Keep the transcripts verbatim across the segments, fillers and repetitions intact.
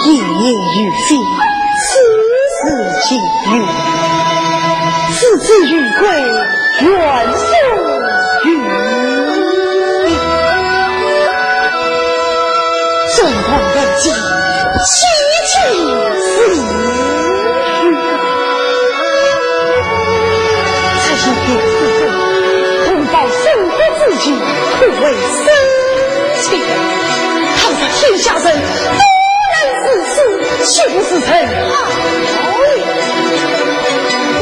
一年有喜，四时节雨，子之于归，愿所于你。正当人间，喜极而喜。这一年之中，同胞生活之情，可谓深切。倘若天下人都能如此，岂不是甚好？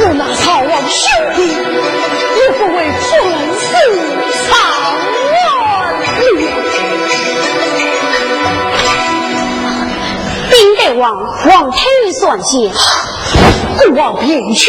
我那曹王兄弟，也不会不能收场了。禀大王，皇太后传信。 我王便去。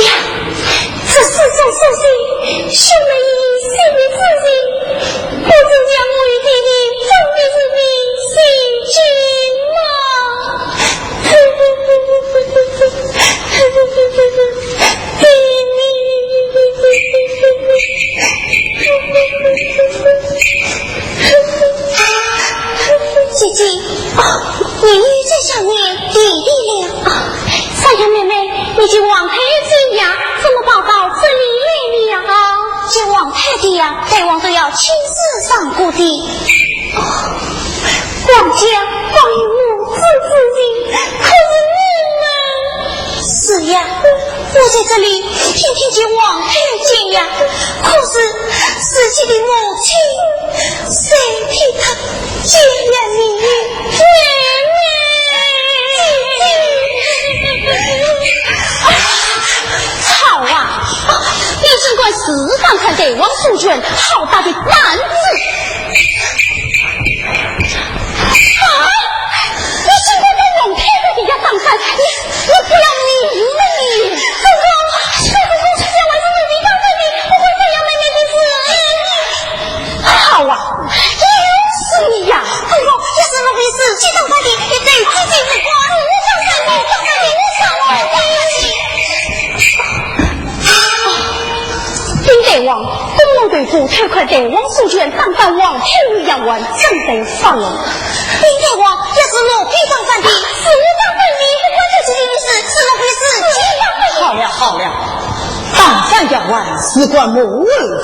呀，这书中所写，秀美与喜悦之情，不知将会对你真的是你心情吗？姐姐，你又在想念爹爹了？啊，三阳妹妹，你见王太后见驾，怎么跑到这里来了？见王太后呀，大王都要亲自上过的。哦，王家光有母子之情，可是你们……是呀，我在这里天天见王太后见驾，可是自己的母亲，谁替她见驾呢？妹妹。好啊，你竟敢私访大王苏君，好大的胆子！ 啊！你竟敢在王太后的地下打伞，你，你不要命了你！公公，公公，这件事还是你，你告诉你，不会这样，妹妹的事。好啊，又是你呀！公公，要是奴婢私公公对付，太快，大王所见，当当王天下王正在发落。禀大王，要是奴婢当真的，是我当真的，不管这些人事，是奴婢自己当真的。好了，好了，当真要还是管母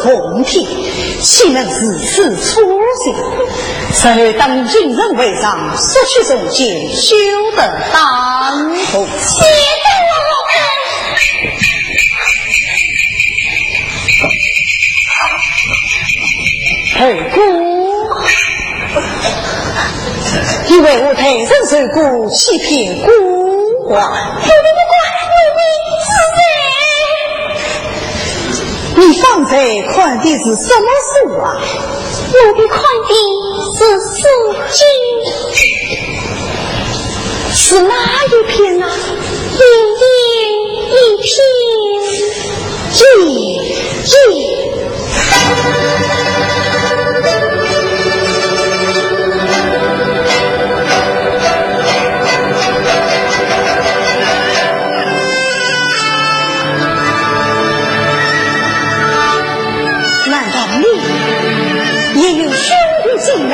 后奉天，岂能如此粗俗？然后当今人为上，说去从简，休得耽误。谢大王。 二哥，你为何待人如此欺骗姑娘？奴婢不敢，奴婢恕罪。你方才看的是什么书啊？奴婢看的是诗经。 是哪一篇啊？一言一篇。一言。难道你也有兄弟姐妹？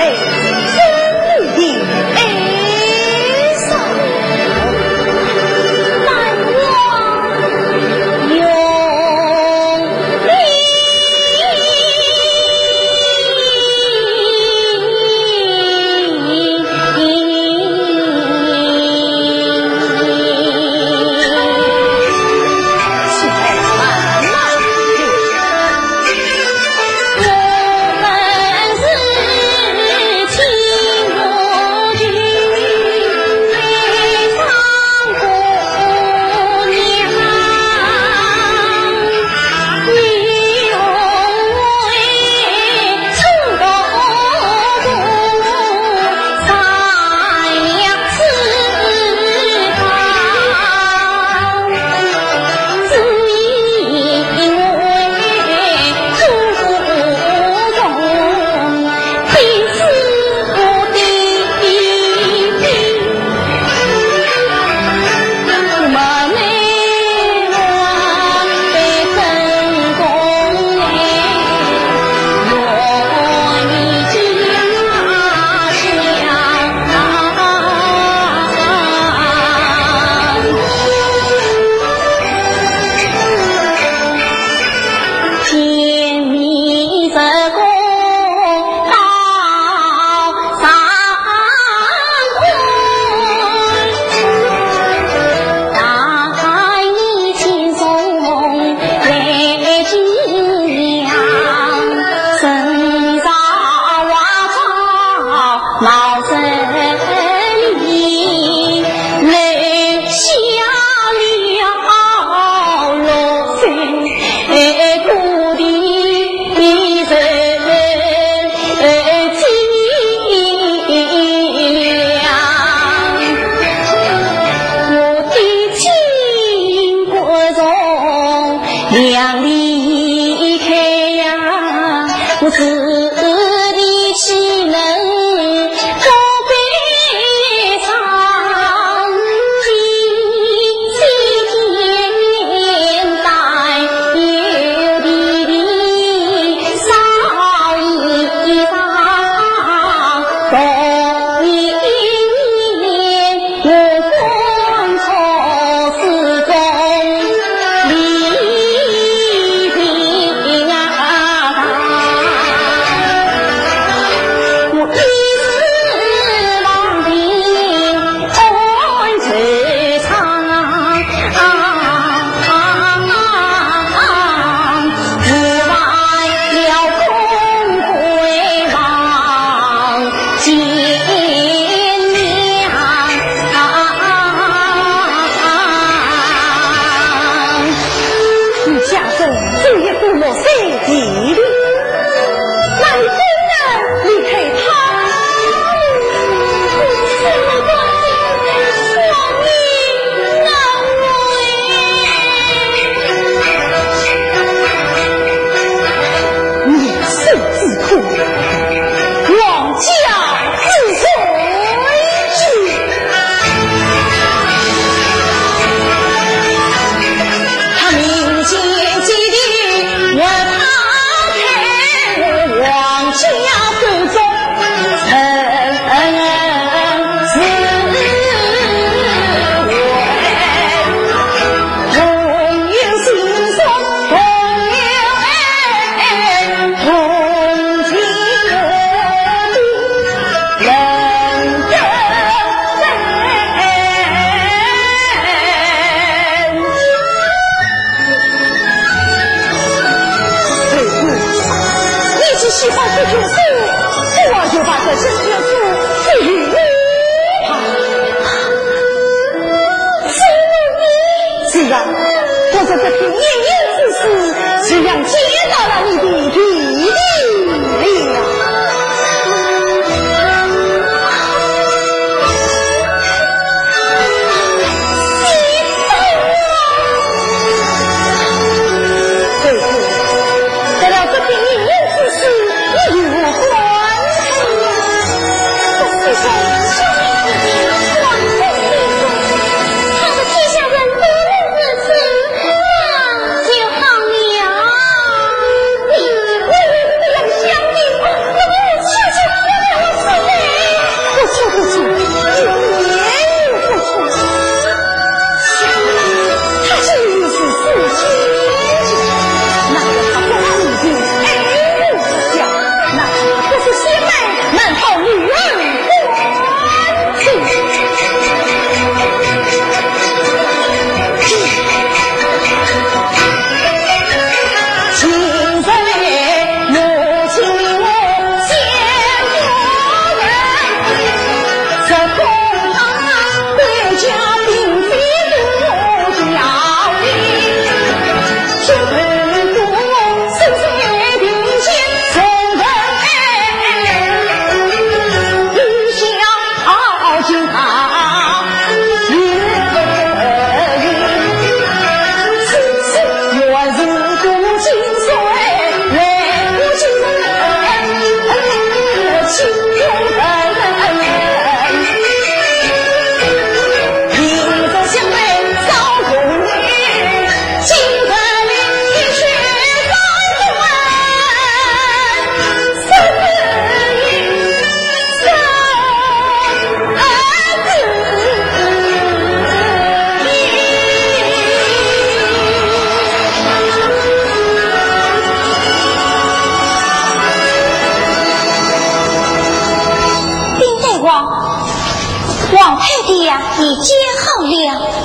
王太太呀，已煎好了。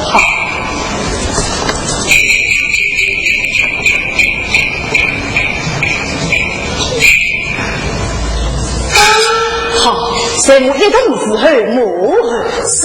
好。好，随我一同伺候母后。是。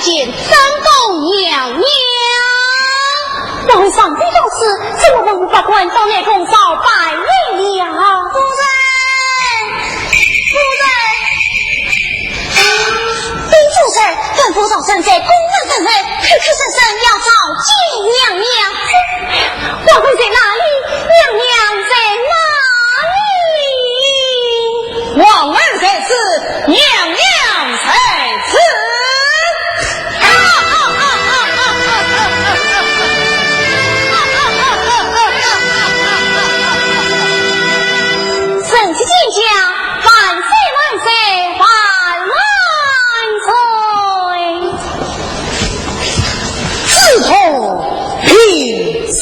见三宫娘娘。王爷上帝到此，怎么文武百官到内宫朝拜未了？夫人，夫人。禀夫人，吩咐朝臣在宫门等候，口口声声要朝见娘娘。王后在哪里？娘娘在哪里？ 王后在此，娘娘在此。臣妾见驾，万岁万岁万万岁。紫铜平身。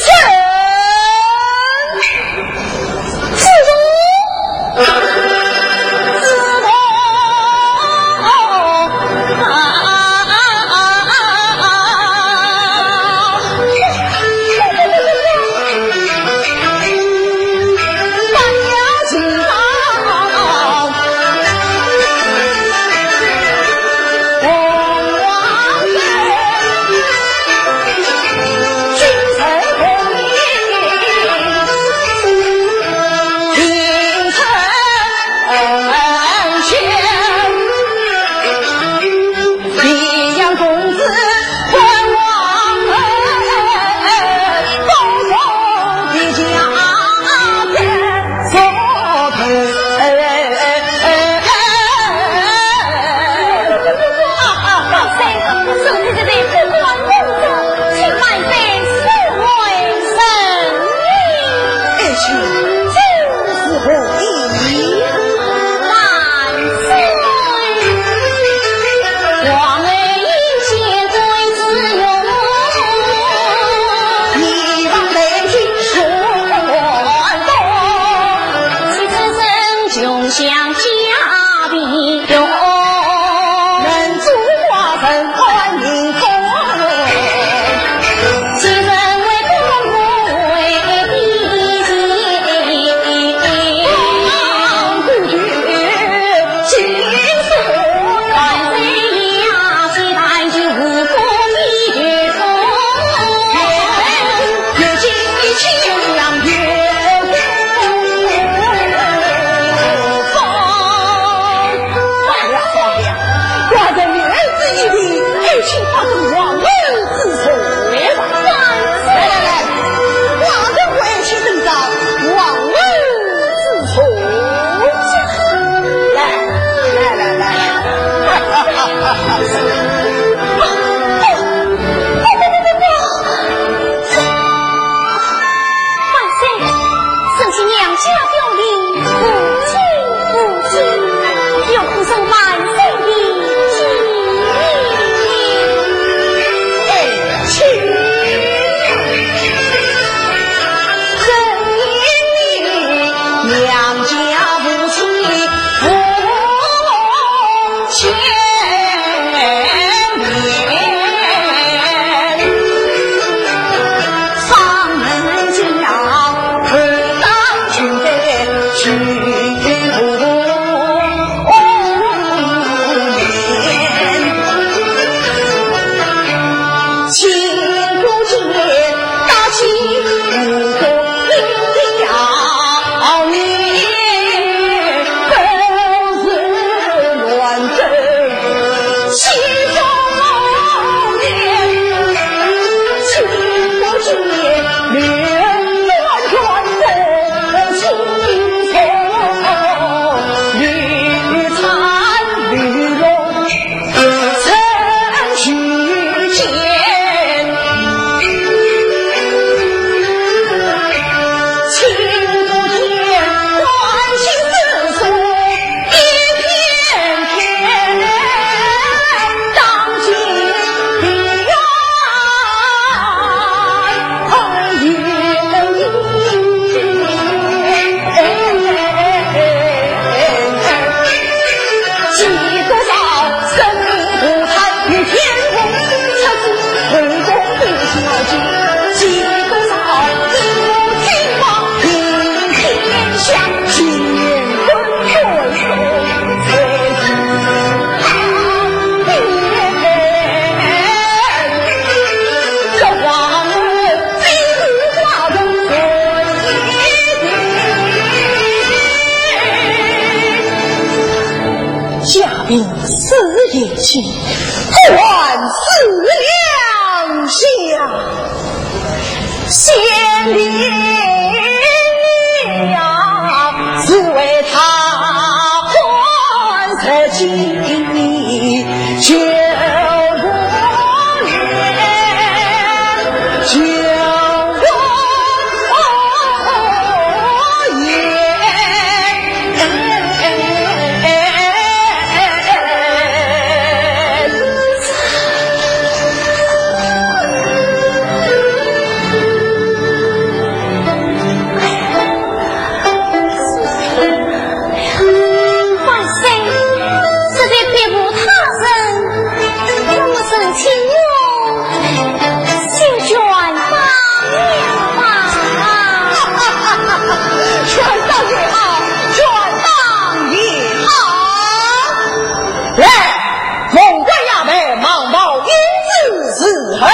临死以前，不忘思量下，先帝呀，只为他还在今年九月。万岁，实在别无他人，那么成亲我就全当了吧。全当也好，全当也好。来，凤冠霞帔，忙报英姿如何？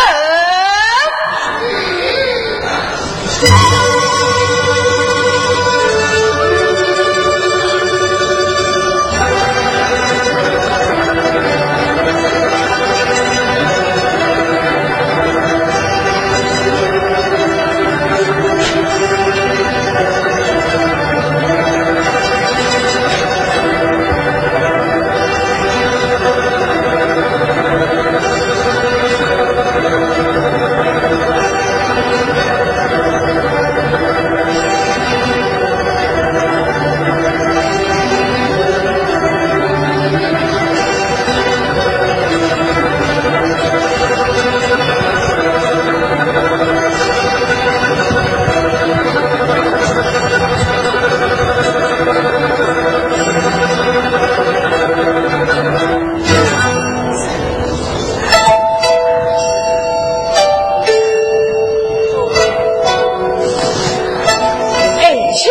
哎，去。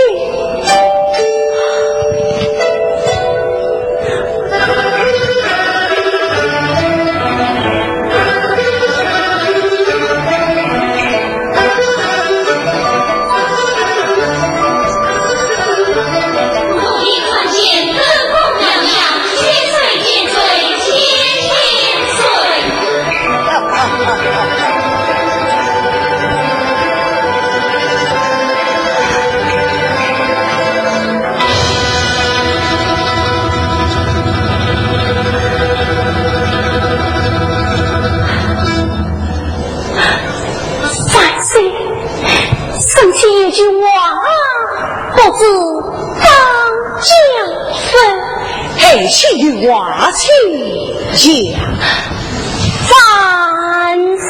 万岁，圣上有句话，不知当讲否？哎，岂有话请讲。万岁！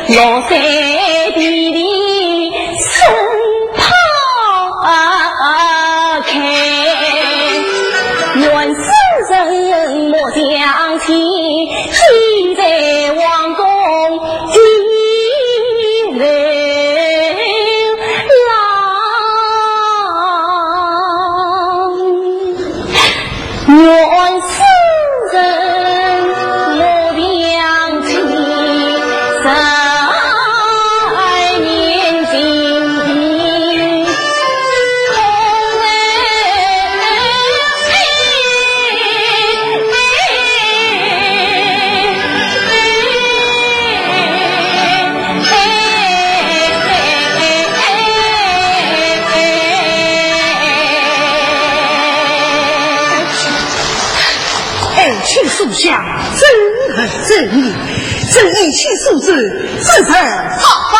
落水地里生花开，愿世人莫相欺，今在王宫地流浪。 愿世人莫忘记十二年情。爱卿所想，真合朕意，朕一心所志，只是发发。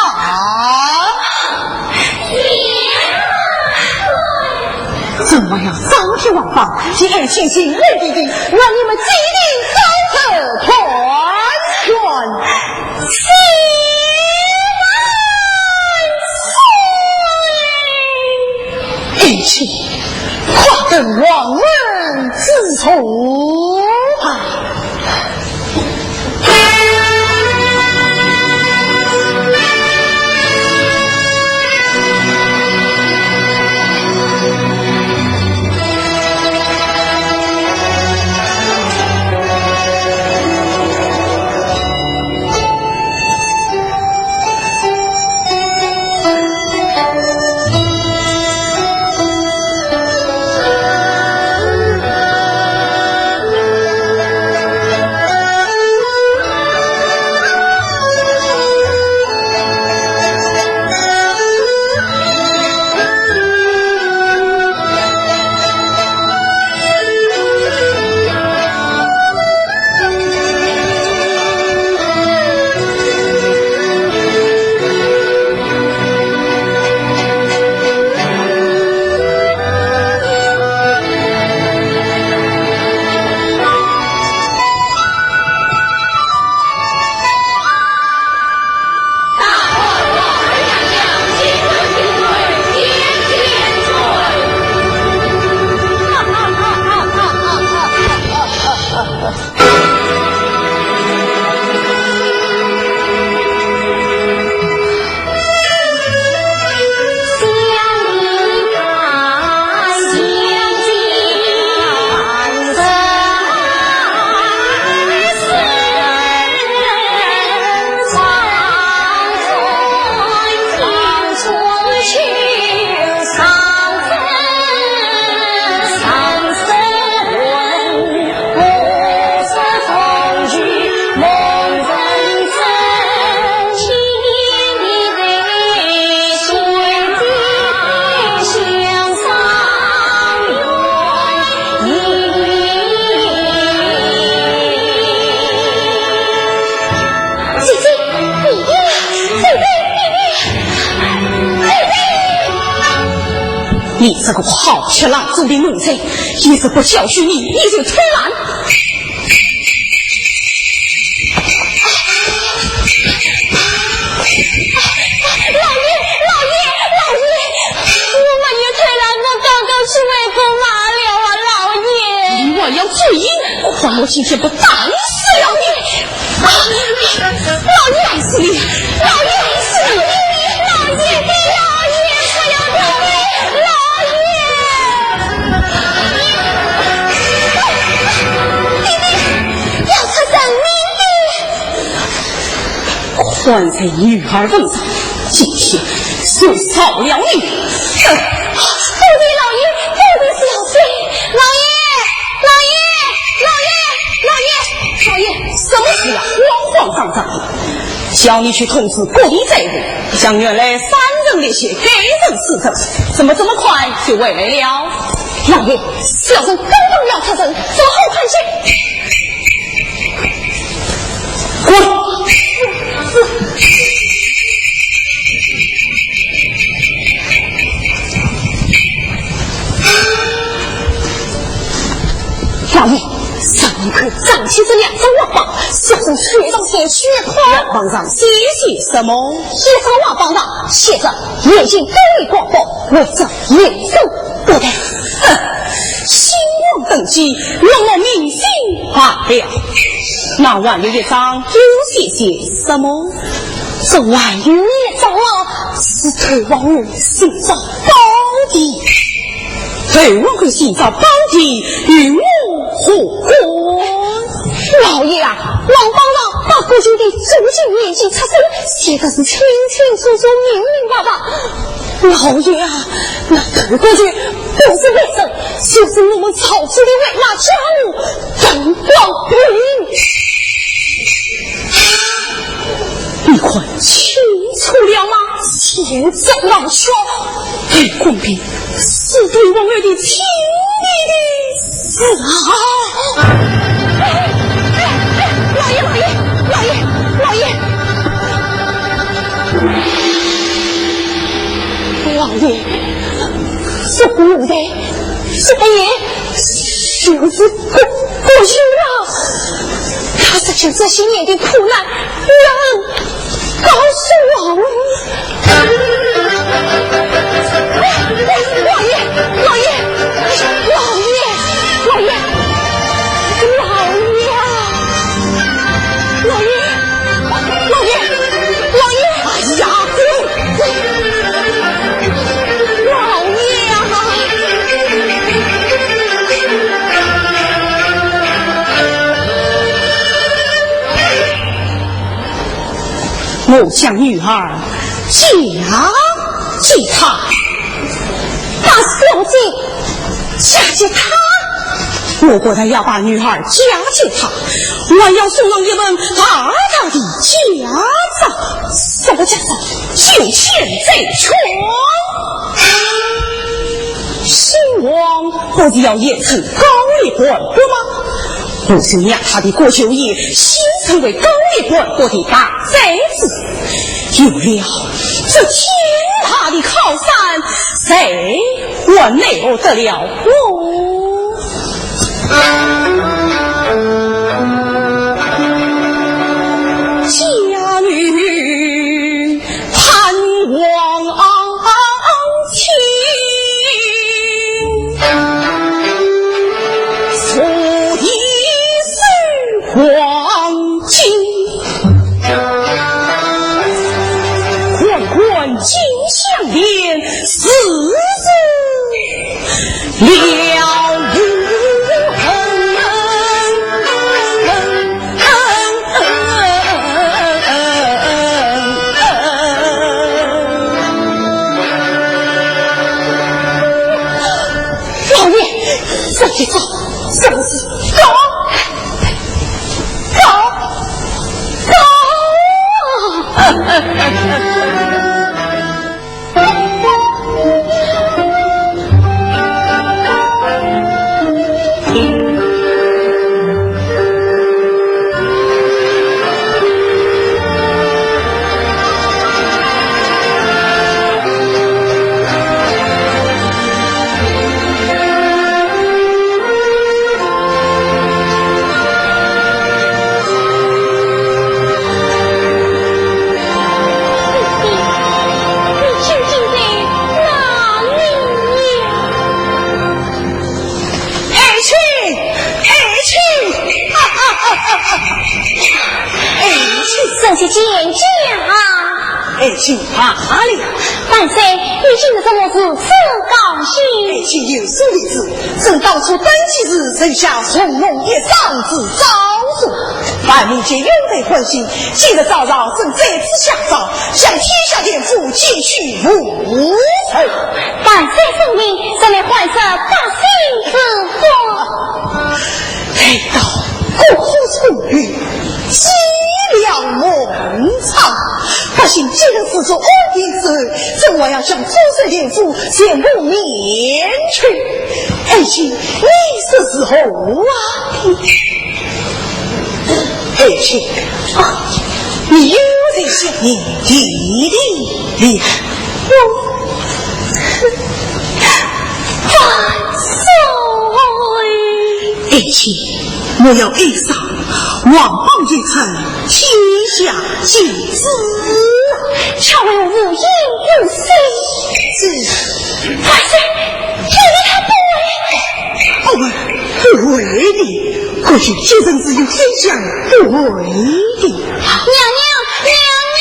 怎么样，张天王法，替爱卿心爱弟弟，愿你们吉利，早日团圆。 爱卿，快登王位之座啊！姐姐，弟弟，姐姐，弟弟，姐姐。你这个好吃懒做的奴才，一日不教训你，你就偷懒。老爷，老爷，老爷，我没有偷懒，我刚刚去外婆骂了啊，老爷。你还要嘴硬，看我今天不打死了你！啊，老爷，打死你！老爷，打死你！老爷，老爷，不要打我！老爷！弟弟，要出人命的！看在女儿份上，今天就饶了你。哼！多谢老爷，多谢小姐。老爷，老爷，老爷，老爷，老爷，什么事啊？慌慌张张的。叫你去通知各地寨主，将原来三人列席改成四人，怎么这么快就回来了？老爷，小人刚刚要出城，走后看去。 滚！老爷，上面可有张贴着两张王榜，小人血染血血口。王榜上写些什么？一张王榜上写着“眼前高丽国宝，为这一生不得”。哼，新王登基，弄我民心坏了。那还有一张又写些什么？这还有一张啊，是投王后寻找宝典。投王后寻找宝典，与我何关？老爷啊，王榜上把国舅的祖籍年纪出身写的是清清楚楚、明明白白。老爷啊，那投国舅不是别人，就是我们朝中的为马家奴，董广平。你看清楚了吗？千真万确，董广平是投王后的亲爹爹。是啊。哎，哎，哎，老爷，老爷，老爷，老爷。老爷，这个奴才，这个人就是国，国舅啊。他实情这些年的苦难， 告诉我。哎，哎，老爷，老爷，老爷，老爷，老爷啊！老爷，老爷，老爷！哎呀，老爷啊！ 我将女儿嫁给他。把小姐嫁给他？我不但要把女儿嫁给他，我还要送上一份大大的家当。什么家当？九千债券。新王不是要一统高丽半国吗？ 我就让他的国舅爷先成为高丽半国的大宰相，有了这天大的靠山，谁还奈何得了我？家女 盼望亲，所以是黄金。款款进香殿，事事了无痕。 老爷，这一招真是高，高，高啊！ 你究竟在哪里呀？爱卿，爱卿，爱卿。小姐见驾。爱卿罢了。万岁，你今日怎么如此高兴？爱卿有所未知， 朕当初登基时，曾下重用一丈之诏书，万民皆拥戴欢喜。今日早朝，朕再次下诏，向天下田府进取无罪。万岁圣明，朕乃还则百姓之福。待到国库充裕， 积粮满仓，百姓皆能富足安定之后，朕还要向中山田府全部免去。爱卿，你说是何话？爱卿，啊，你又在想念爹爹了？我，万岁！爱卿， 莫要哀伤，王邦一出，天下尽知。巧为无言无语。这，万岁，有理他不为。不为，不为的，可是今日只有天下不为的。娘娘，娘娘！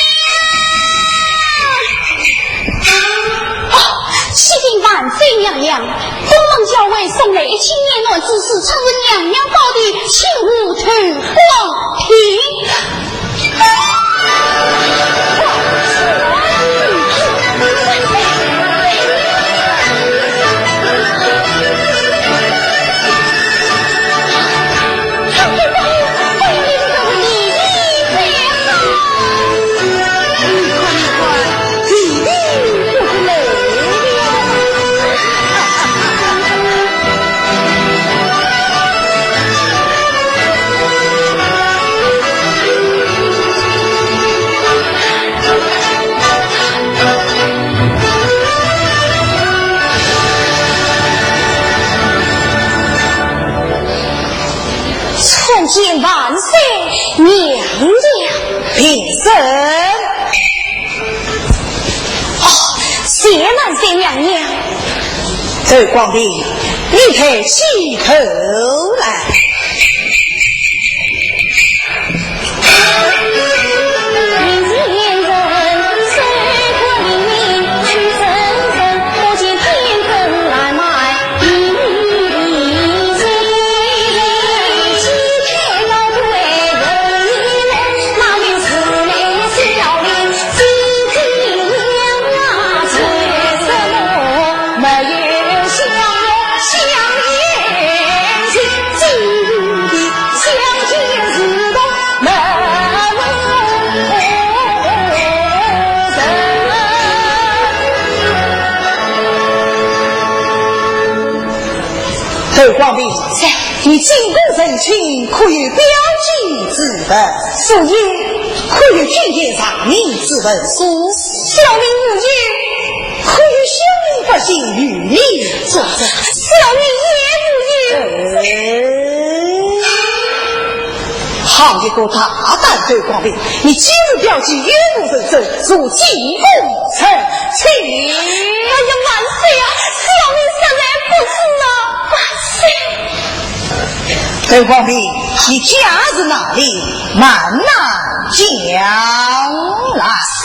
哦，启禀万岁娘娘， 东门校尉送来一青年男子，自称是娘娘保的青湖头光庭。参见万岁娘娘。平身。 哦，谢万岁娘娘。周广庭，你抬起头来。周广庭，在。你进宫成亲，可有表姐之文？父王。可有君前上面之文？是。小民无有。可有乡里百姓与你作证？小民也无有。哎，好一个大胆周广庭，你既无表姐，也无人证，如今不成亲。哎呀，万岁啊，小民实在不知啊，万岁。 周广庭，你家住哪里？慢慢讲来。是。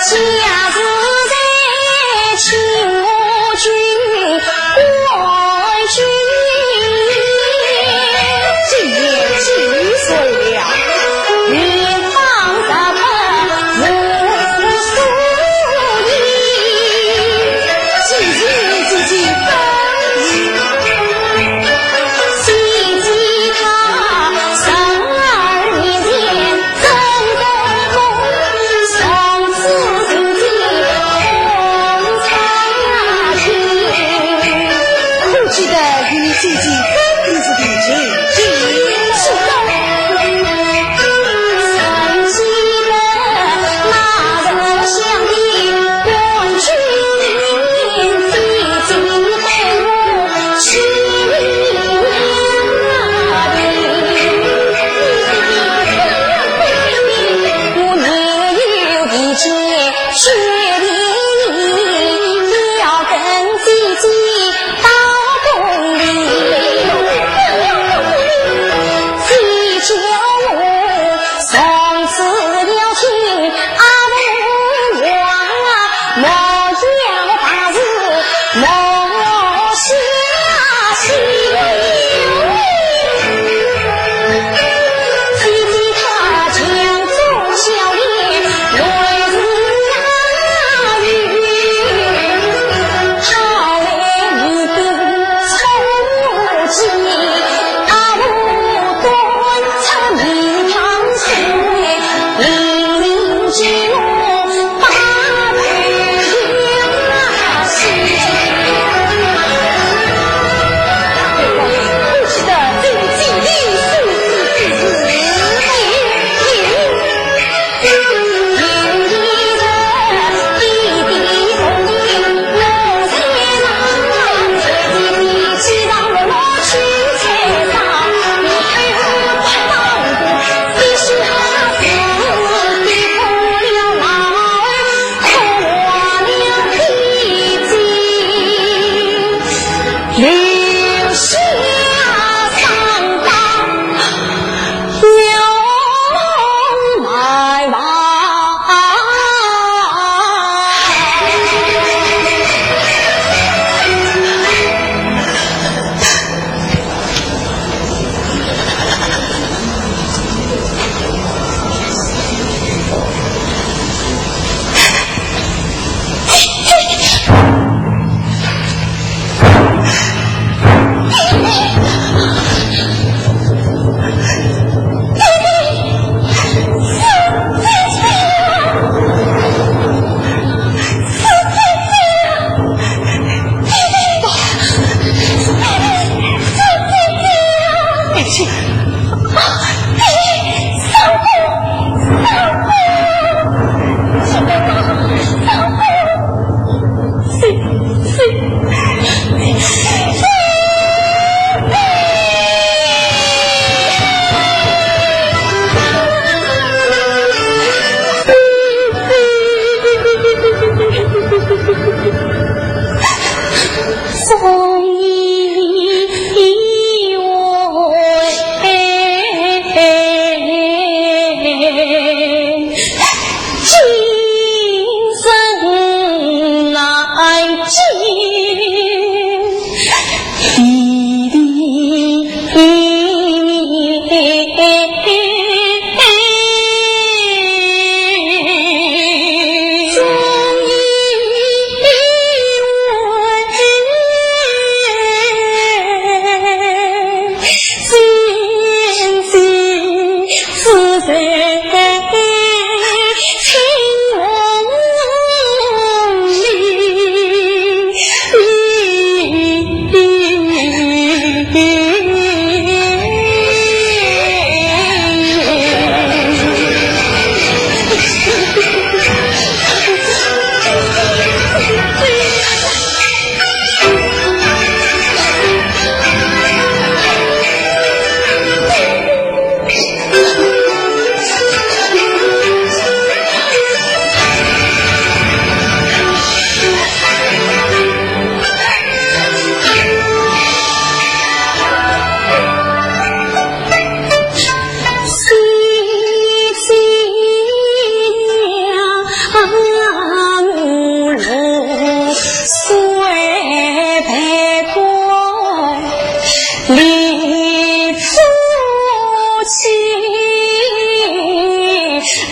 家住在清河郡关雎县。今年几岁了？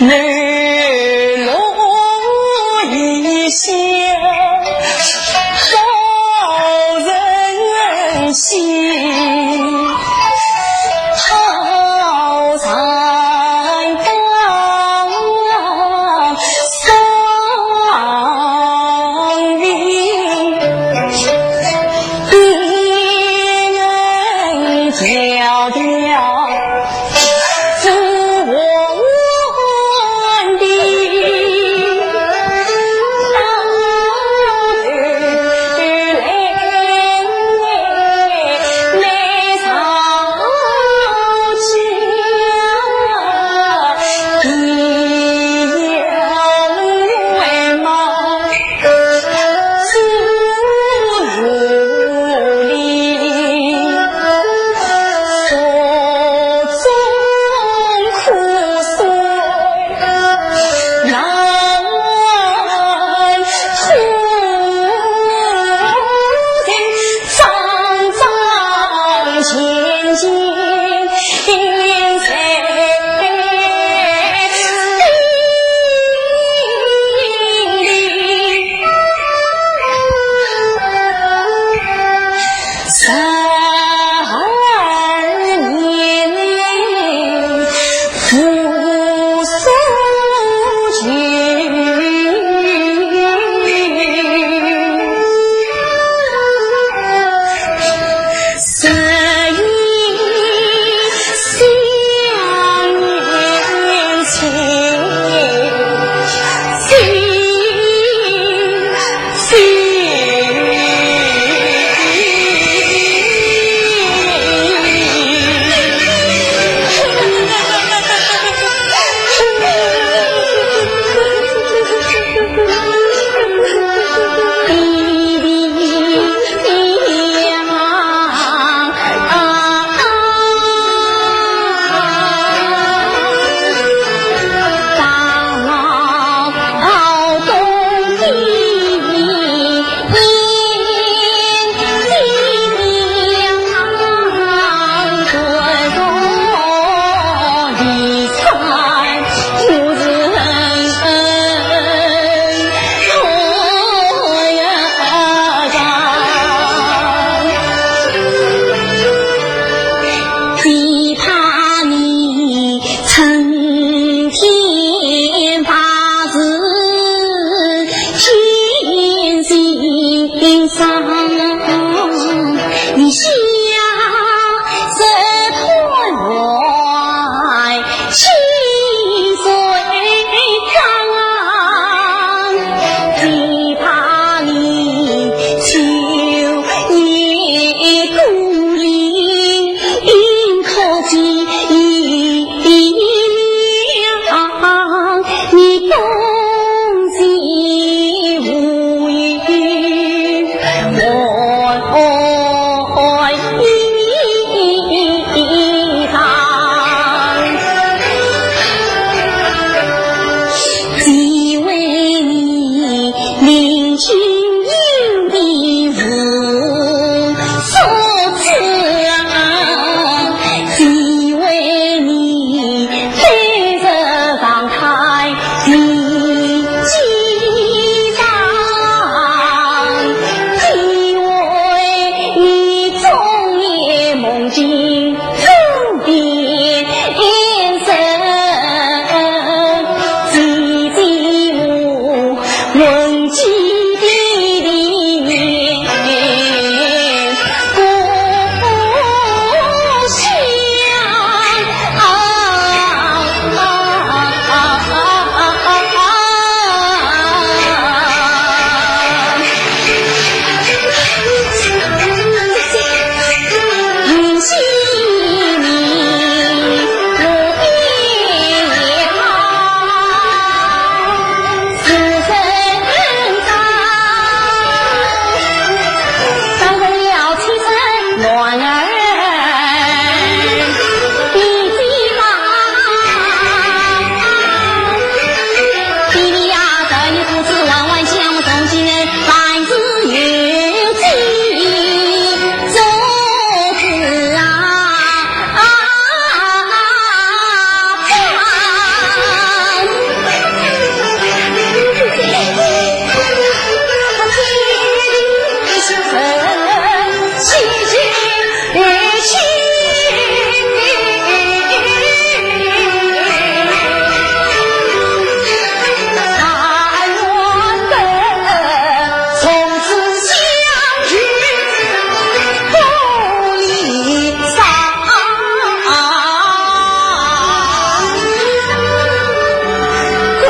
楼楼雨下，好人心。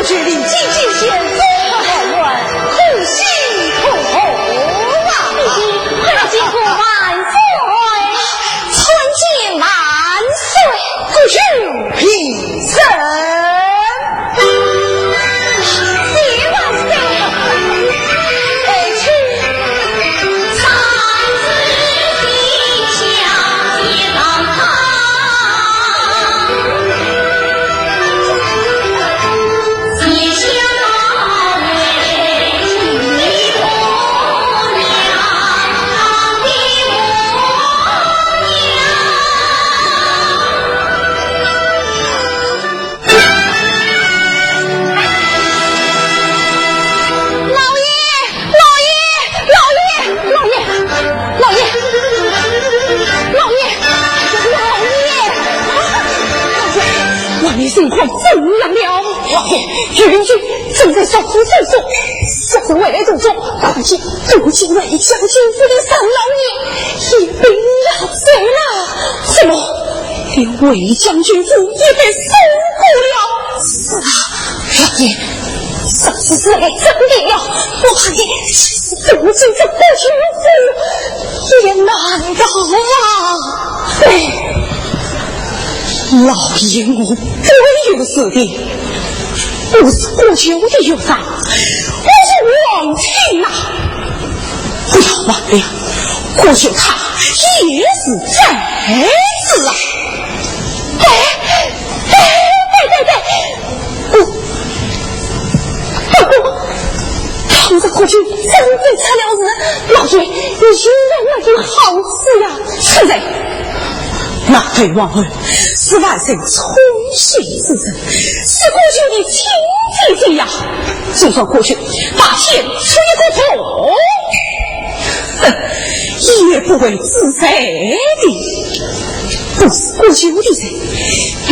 决定进京见中书大人，可喜可贺啊！快进宫万岁。参见万岁。国舅平身。谢万岁。哎，请。老爷，老爷，老爷，老爷，老爷，老爷，老爷，老爷，情况怎样了？老爷，有人正在说说说说，说是回来途中，看见途经回将军府的三老爷，也被压死了。什么？连回将军府也被搜过了？是啊，老爷，这次是来真的了，我怕你就是得罪这国舅府，也难逃啊。哎，老爷，我不会有事的。 我是国舅的岳丈，我是皇亲呐。不要忘了，国舅他也是在此啊。哎，哎，对，对，对，我，不过，倘若国舅真的出了事，老爷，你有什么好处呀？是的，那代王后 是万岁宠幸之人，是国舅的亲姐姐呀。就算国舅白天出一个头，哼，也不会知罪的。不是国舅的罪，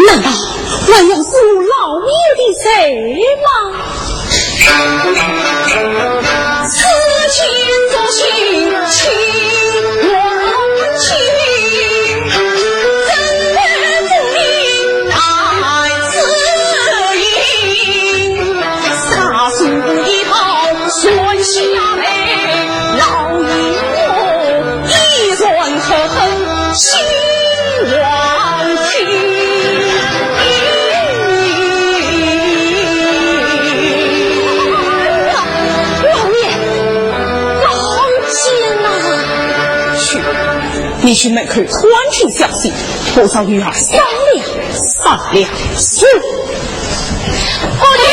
难道还要是我老爷的罪吗？ 老爷，老爷呐！去，你去门口探听消息，多少女儿三两，三两。是。国舅。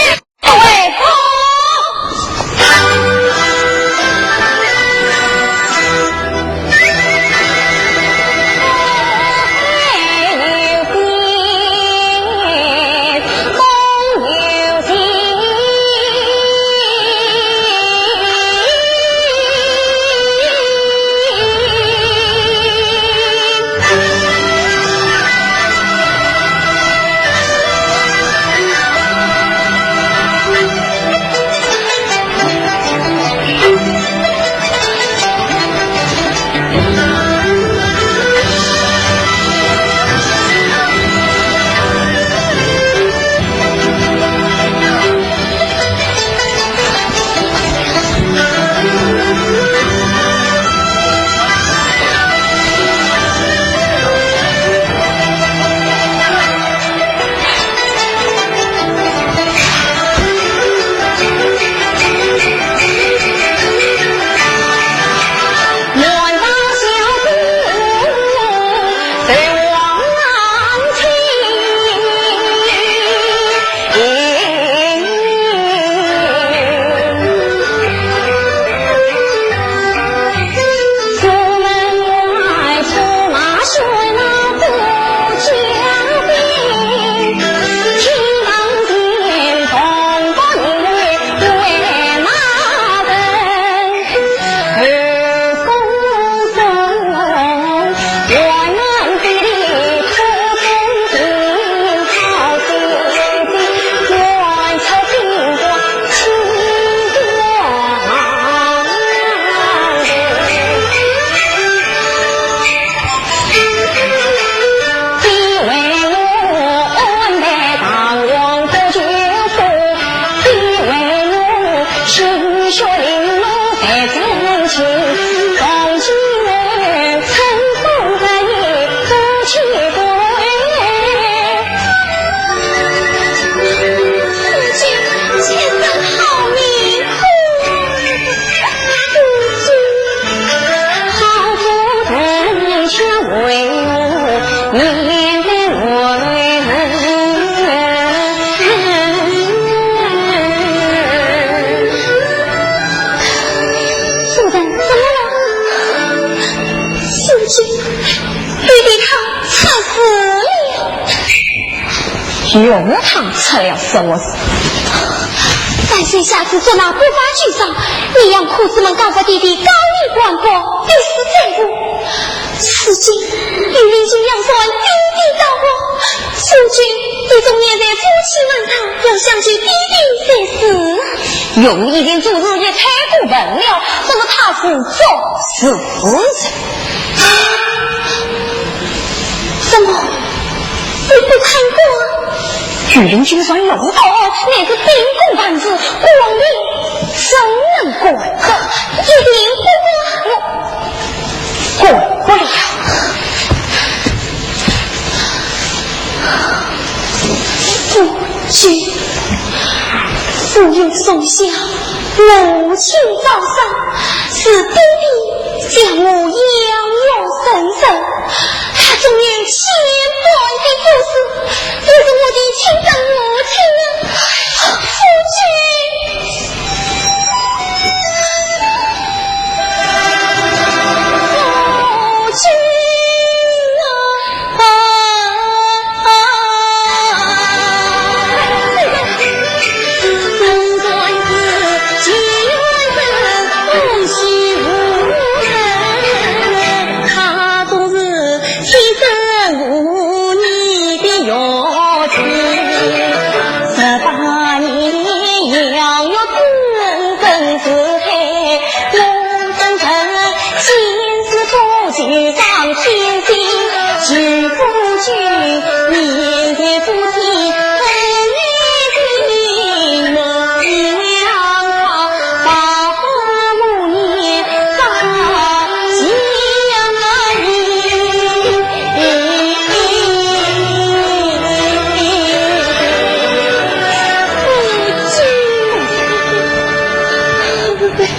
用他出了什么事？万岁下旨捉拿不法巨商，你让苦主们告发爹爹高利官报，逼死罪犯。如今御林军要传爹爹到我，夫君，你总念在夫妻门上，要相救爹爹才是。用一点做事也太过分了，说说他是做事人。怎么？ 你不肯管？御林军上有道啊，乃是秉公办事，官兵怎能管得？一定不管。我管不了。夫君，我有所想，母亲早丧，是爹爹将我养育成人，他总有千般的不是， 这是我的亲生母亲啊，夫君，夫君啊！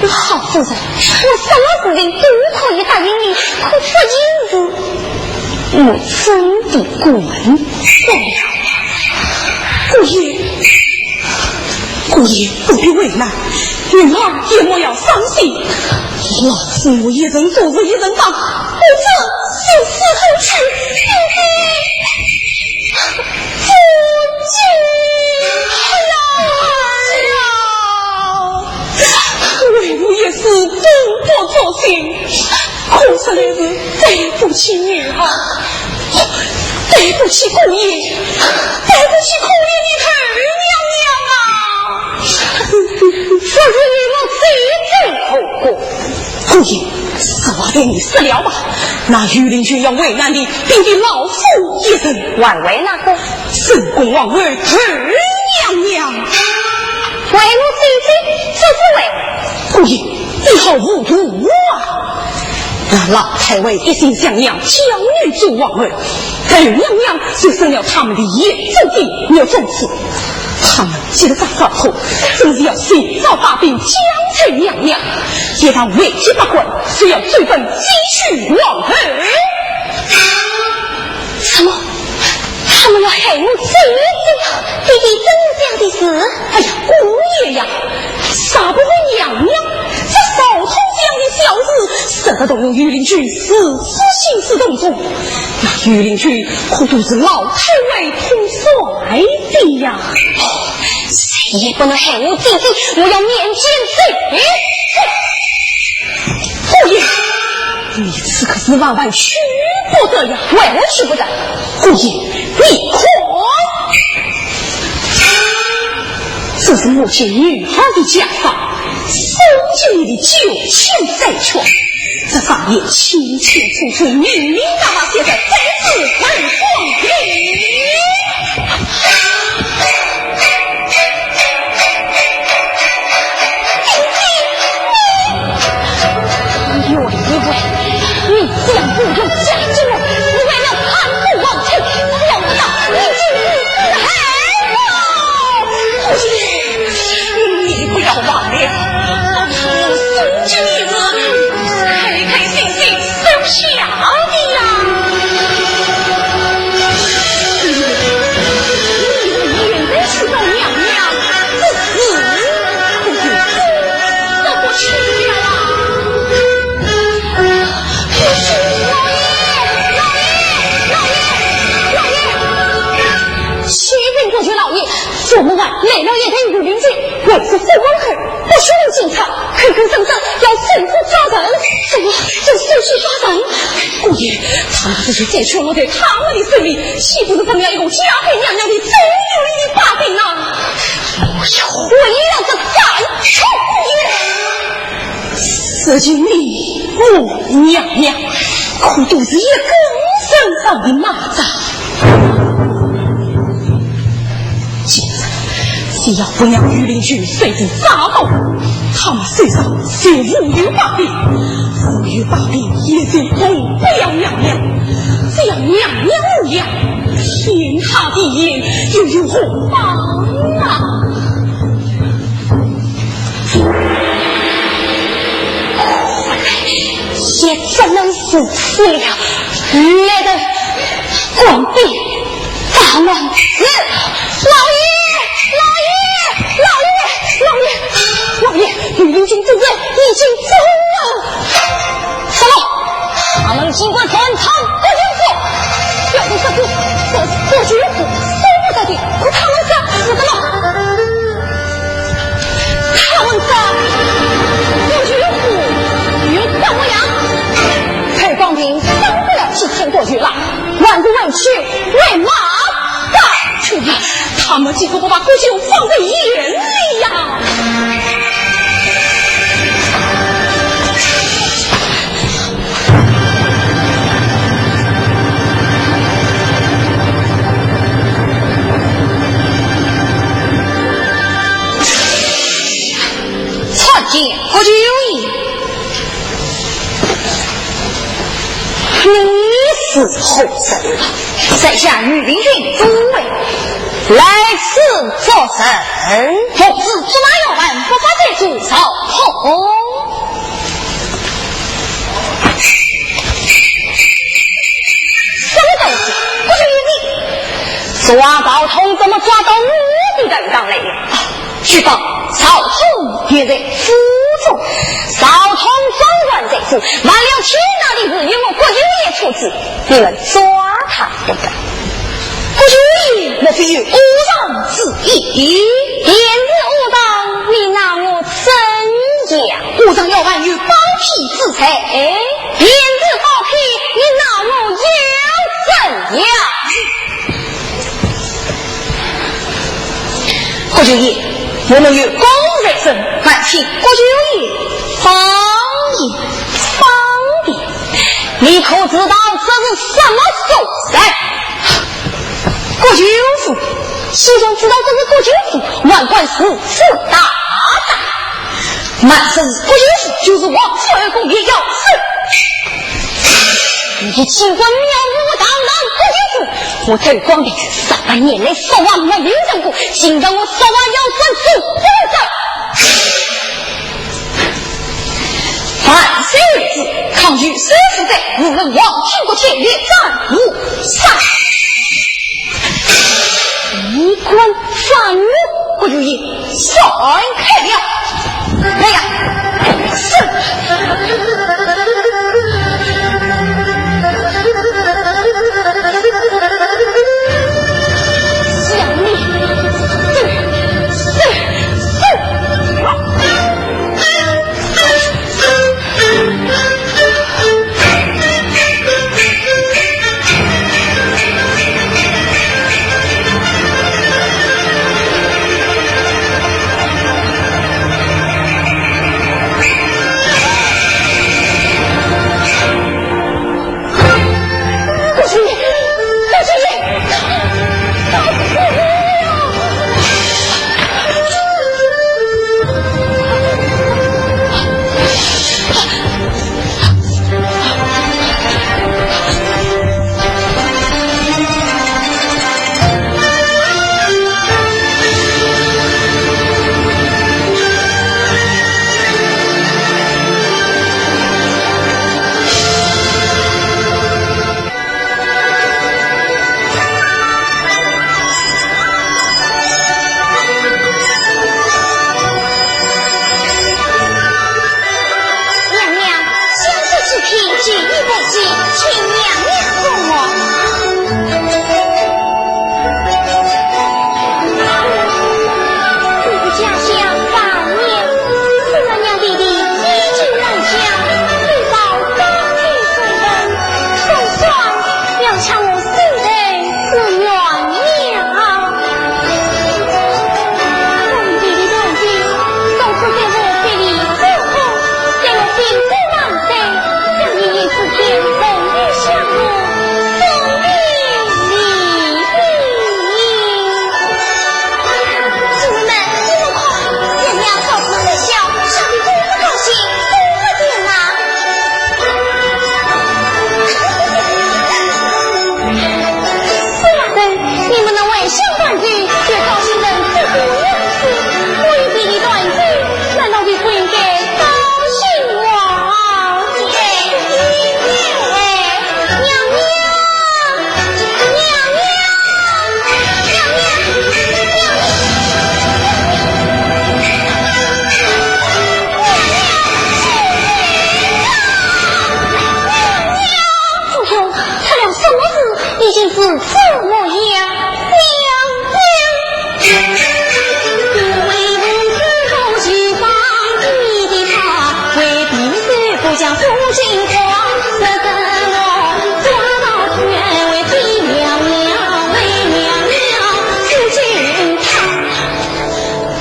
好夫人，我什么事情都可以答应你，可不行。我真的管不了。姑爷， 姑爷不必为难，女儿也莫要伤心。老夫我一人做事一人当，我这就死后去。夫君，哎呀，哎呀，为我一死，功不足惜。 可实在是对不起女儿，对不起姑爷，对不起姑爷你大娘娘啊！不是你们谁最后果？姑爷，实话对你说了吧，那御林军要为难的，并非老夫一人。还为哪个？正宫皇后大娘娘。为我姐姐，这是为……姑爷， 你好糊涂啊！那老太后一心想要将你做皇后，大娘娘就生了他们的眼中钉、肉中刺。他们急得发火，总是要寻找把柄将大娘娘，一旦危机发生，就要追本继续皇后。什么？ 他们要害我姐姐？爹爹怎么讲的是？哎呀，姑爷呀，啥不过娘娘，这少通这样的小事，怎么动用御林军如此兴师动众？那御林军可都是老太后统帅的呀。谁也不能害我姐姐，我要面见贼！ 姑爷，你此刻是万万去不得呀！为何去不得？姑爷，你看，这是母亲女儿的嫁妆，送给你的九千岁券，这上面清清楚楚、明明白白写着，这是本皇的。 你，你想不用嫁给我，你为了贪图王位，想不到你竟如此害我！你不要忘了，我送给你是开开心心收下的呀。跟孙子要手足抓人，怎么要手足抓人？姑爷，他们这些贼犬落在他们的手里，岂不是分了一个嘉妃娘娘的风流与霸屏啊？我要毁了这斩首！姑爷，如今你我娘娘，可都是一根绳上的蚂蚱。 今日只要不让御林军受到杀害，他们手上就无有把柄，无有把柄也就无不要娘娘。只要娘娘无恙，天塌地陷又有何妨啊？ 也只能如此了。来人，关闭大门。是。老爷，老爷，老爷，老爷，老爷，御林军大人已经走了。什么？他们竟敢擅闯国舅府？要是这个，这国舅府，说不得的，可他们这是什么？ 他们这不屈服，与怎么样？太公平，上不了几天多久了，还是回去喂马吧。去吧，他们几乎不把国舅放在眼里呀。 参见国舅爷。你是何人？在下御林军都尉，来此作甚？奉旨捉拿要犯，不法贼主曹冲。 什么东西？不是你抓曹冲，怎么抓到我的头上来了？啊，据报曹冲也在府中。曹冲掌权在此，犯了天大的事，由我国舅爷处置，你们抓他不得。国舅爷莫非有误上之意？便是误上，你拿我怎样？误上要犯有包庇之罪。哎， 便是包庇，你拿我又怎样？国舅爷，我们有公事在身，还请国舅爷放言。放言？你可知道这是什么所在？国舅府，既然知道这是国舅府，还敢如此大胆？ 满是国舅府，就是王府后宫也要死。你竟敢藐视堂堂国舅府，我太公平，十八年来说话没有人过，今朝我说话要算数不算？万岁有旨，抗拒收复者，无论皇亲国戚，立斩五杀。你敢斩我？国舅爷， 闪开了！来呀，是！想你，是，是，是！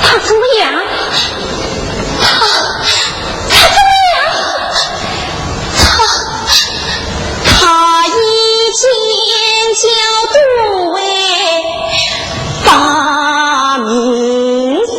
他怎么样？他，他怎么样？他，他已经叫对 大名声。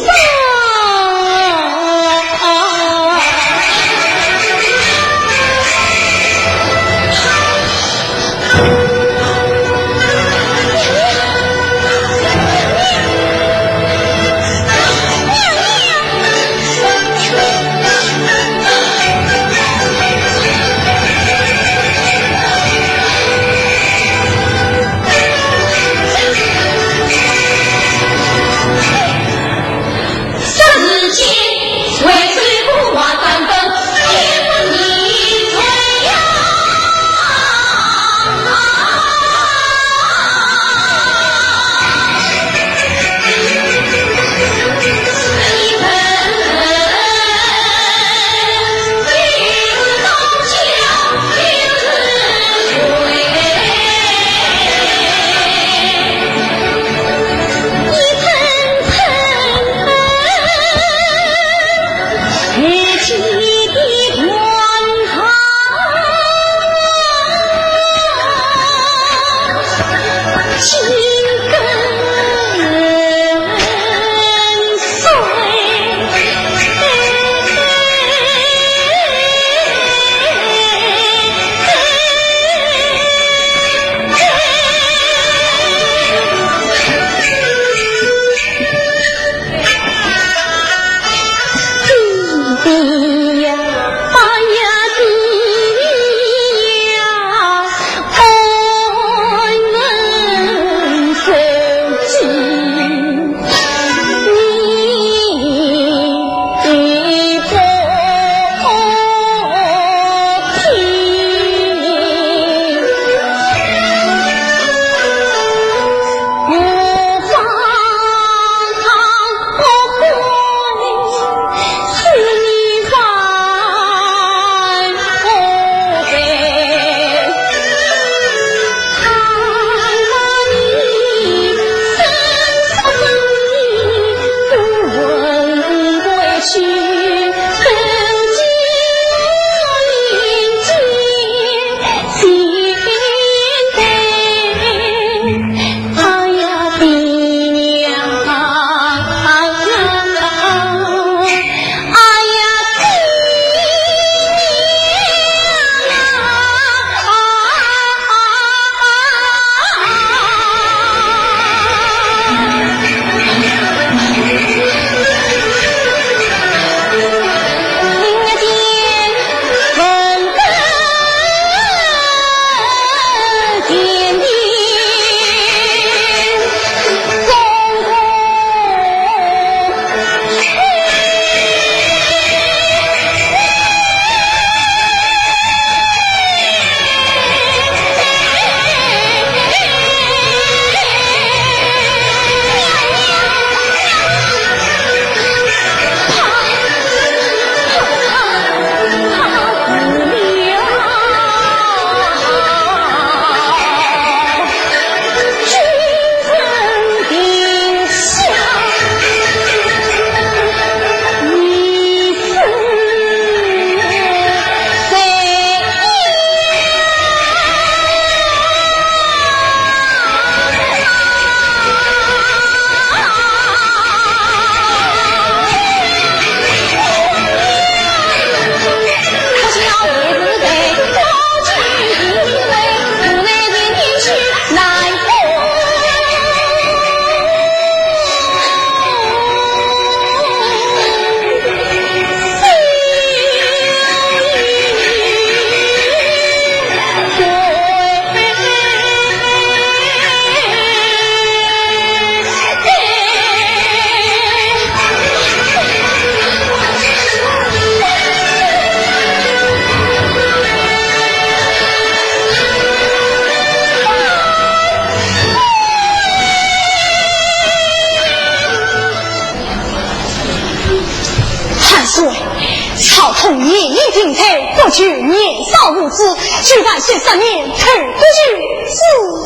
童年已精彩，不求年少无知，求万岁赦免，投国舅之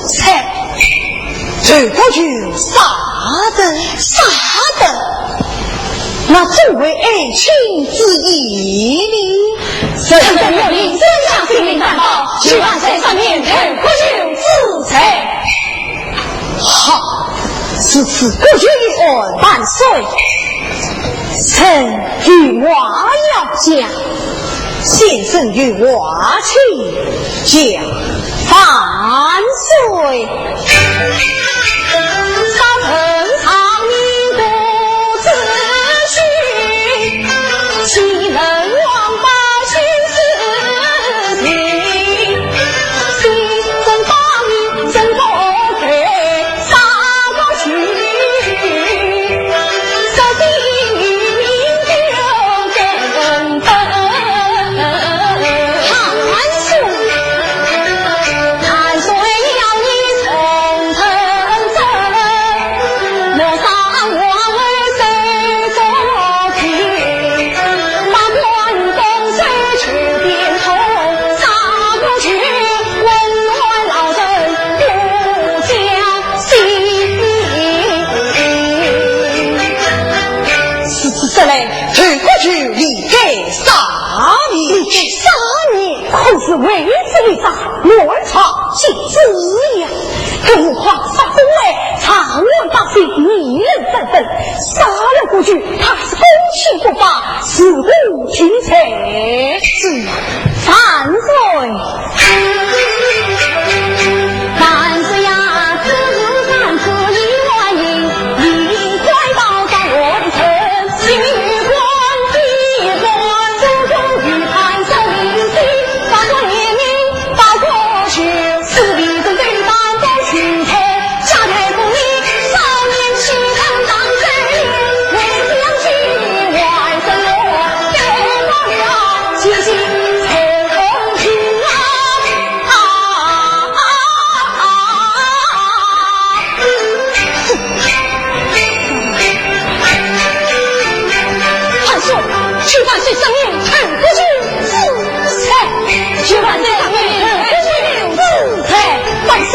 罪。投国舅杀得？杀得。那怎为爱卿之意呢？臣等有领真假性命担保，求万岁赦免，投国舅之罪。 好，如此国舅一案，万岁，臣有话要讲。先生有话请讲。万岁。如此说来，投国舅理该赦免。理该赦免？可是为此一杀，乱朝及之呀。更何况杀中外，长安百姓议论纷纷，杀了国舅，怕是公亲不法，是何罪哉？是呀。万岁！ 万岁，求万岁赦免，投国舅之罪。求万岁赦免，投国舅之罪。万岁，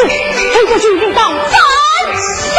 投国舅理当斩首。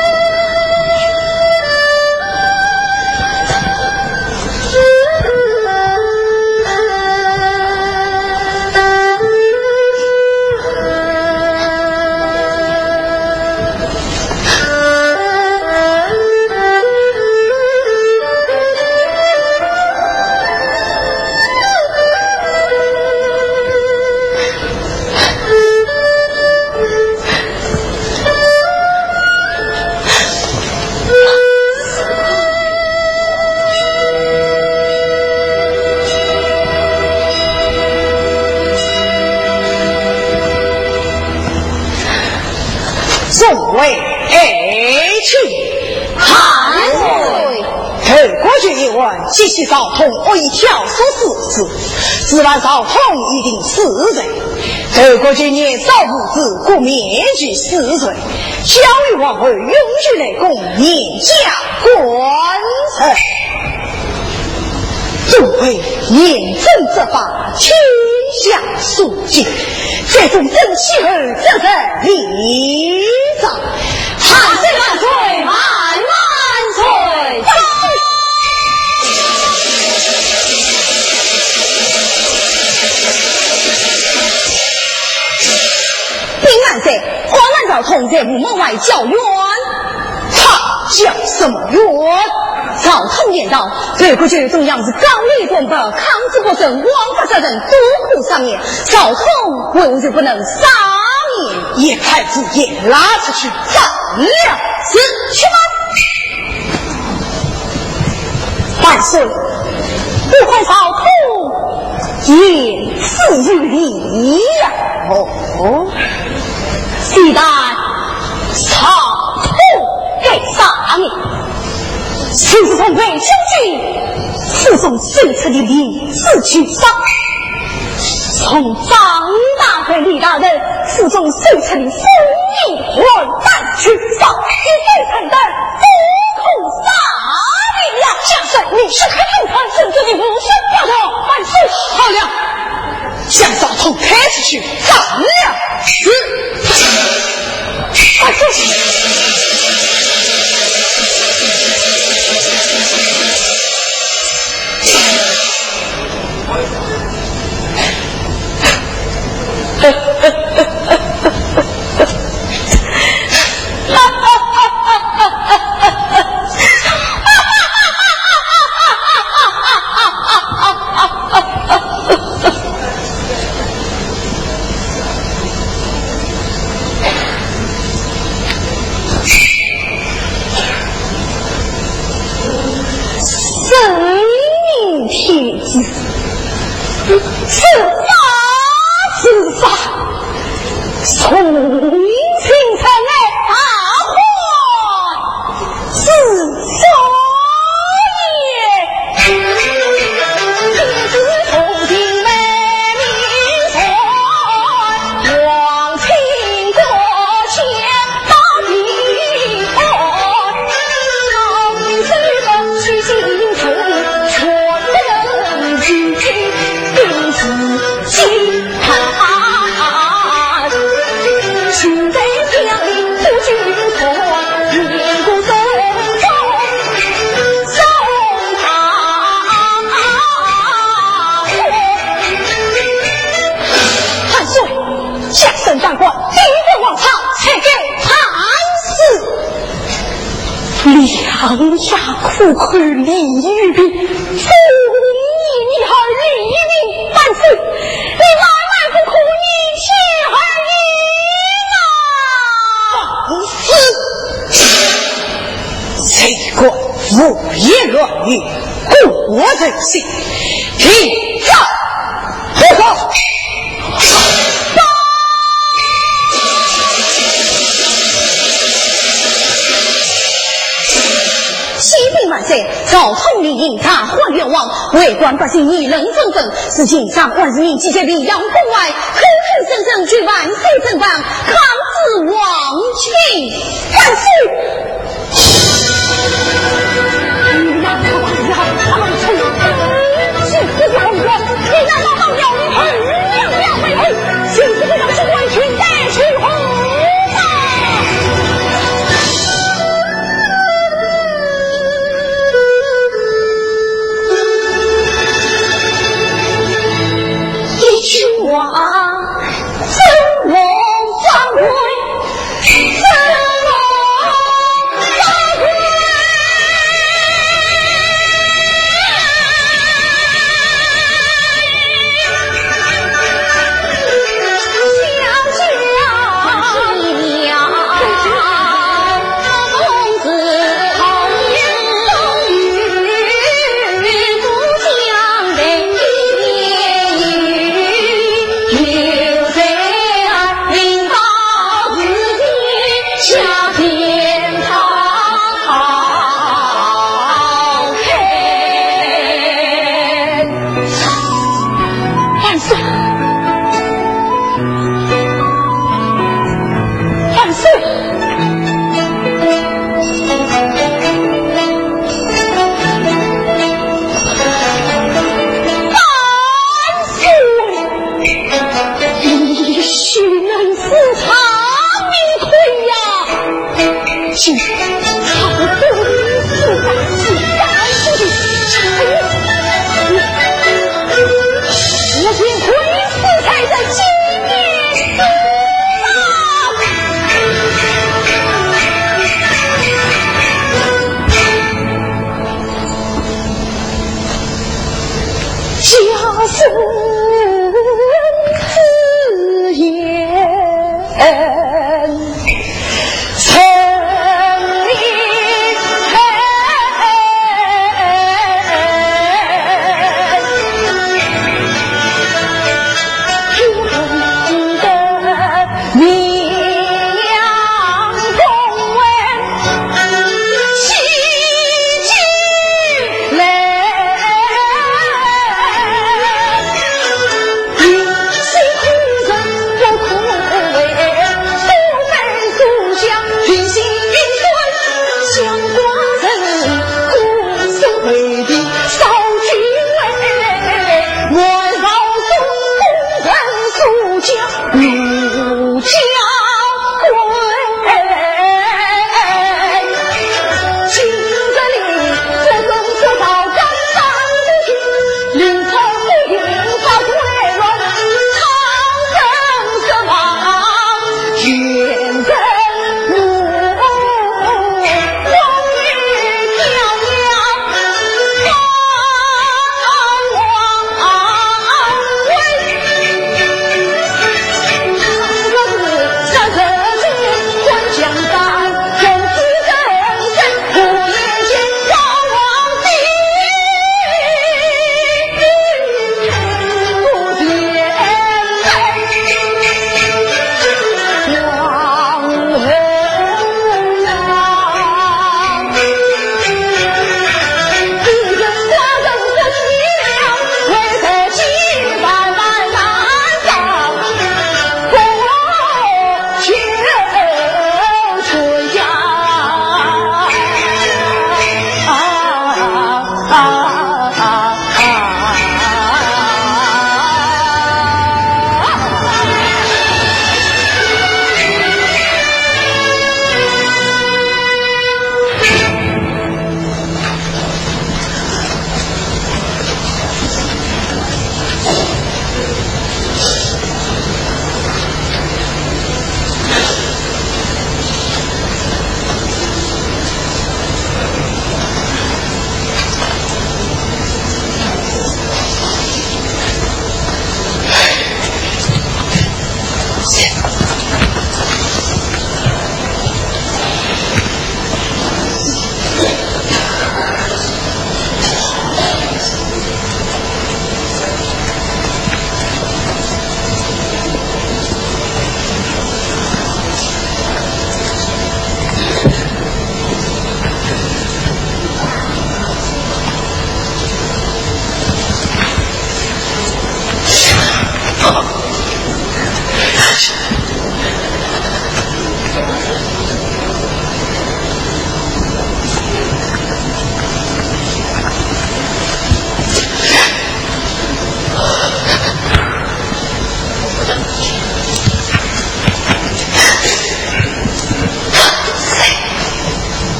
为爱情。万岁！头国舅一案，揭晓赵通恶意挑唆之事，此案赵通已定死罪。头国舅年少无知，故免其死罪，交与王后永居内宫，免加官职。 众位，严正执法，天下肃静，这种正气儿，这才立上。万岁万岁万万岁！禀万岁，我们赵通在午门外叫冤。 他叫什么冤？赵通言道，头国舅同样是高丽官白，抗旨不遵，枉法杀人，多苦赦免。赵通为何就不能赦免？严太子，严拉出去斩了。是，去吧。万岁，不看赵通 言之有理呀。哦，虽然赵通该杀呢，就是从魏将军府中搜出的令旨去杀，从张大官李大人府中搜出的封印还丹去杀，一对成的都可杀的呀。将军，你是太痛恨沈君的无生不道，万岁。好了， 将赵通抬出去斩了。是。快走。圣明天子，是法是法，从今成来大患 之所以。万岁，将沈章官，定得皇上，才该判死。 两下苦候李玉平，忠义女儿李玉平，万岁，你万万不可逆天而行啊！放肆！谁敢胡言乱语，果我人心。停手！ 报告。启禀万岁，赵通临沂大患冤枉，为官百姓议论纷纷，是秦商万人集结溧阳关外，口口声声求万岁正法，抗旨王亲。万岁！ 一句话，怎能掌柜？ 怎么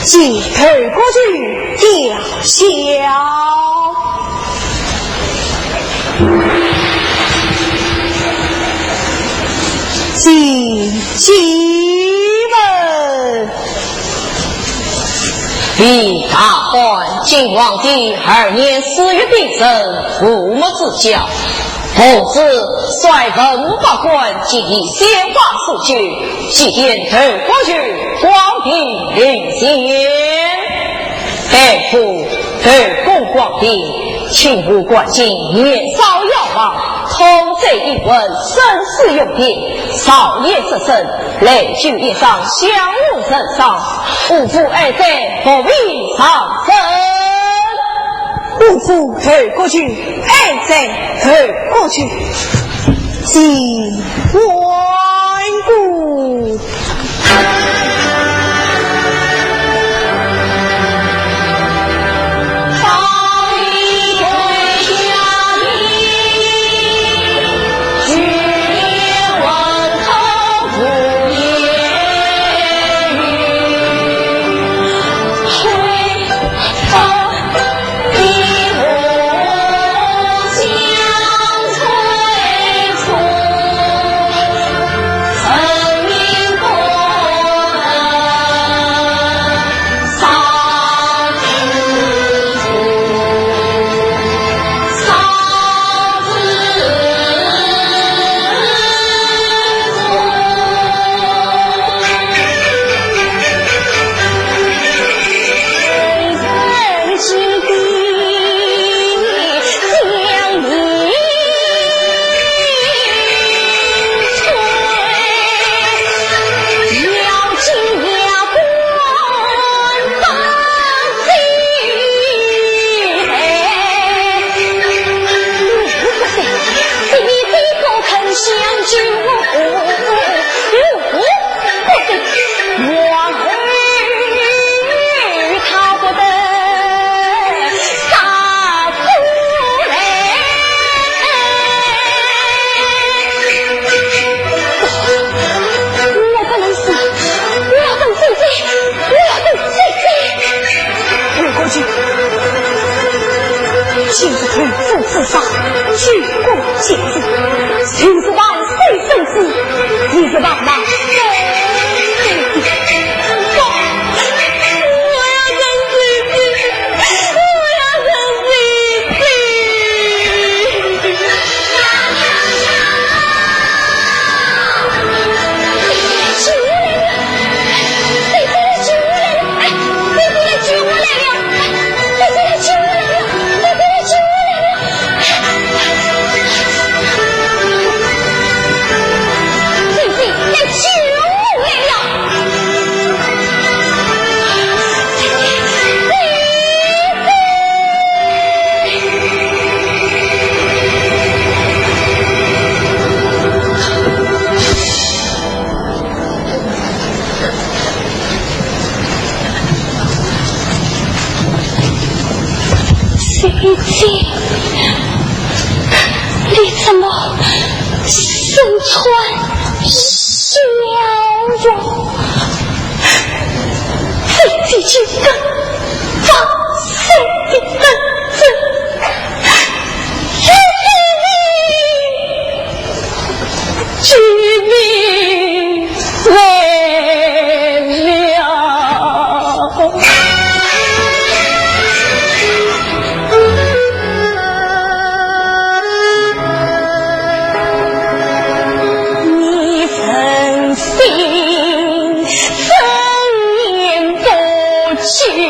街头歌曲吊销。进，进。李大官，今皇帝二年四月病逝，父母之交，奉旨率文武百官及以宣榜书卷，祭奠窦国舅，光明陵前。大夫，窦公光殿，清河观景，年少夭亡，通奏一文，生死永别，少年失身， 来久以上，享无人赏，无父哀哉，不必上身。无父，窦国舅，哀哉，窦国舅。请万古。 我不能死，我要等姐姐，我要等姐姐。窦国舅，今日窦府之上，举国皆知，就是万岁圣旨，也是万万不能。我要等姐姐，我要等姐姐。 姐姐，你怎么身穿 笑容，姐姐就跟放心的等着，救命来了。 你真心真言不及。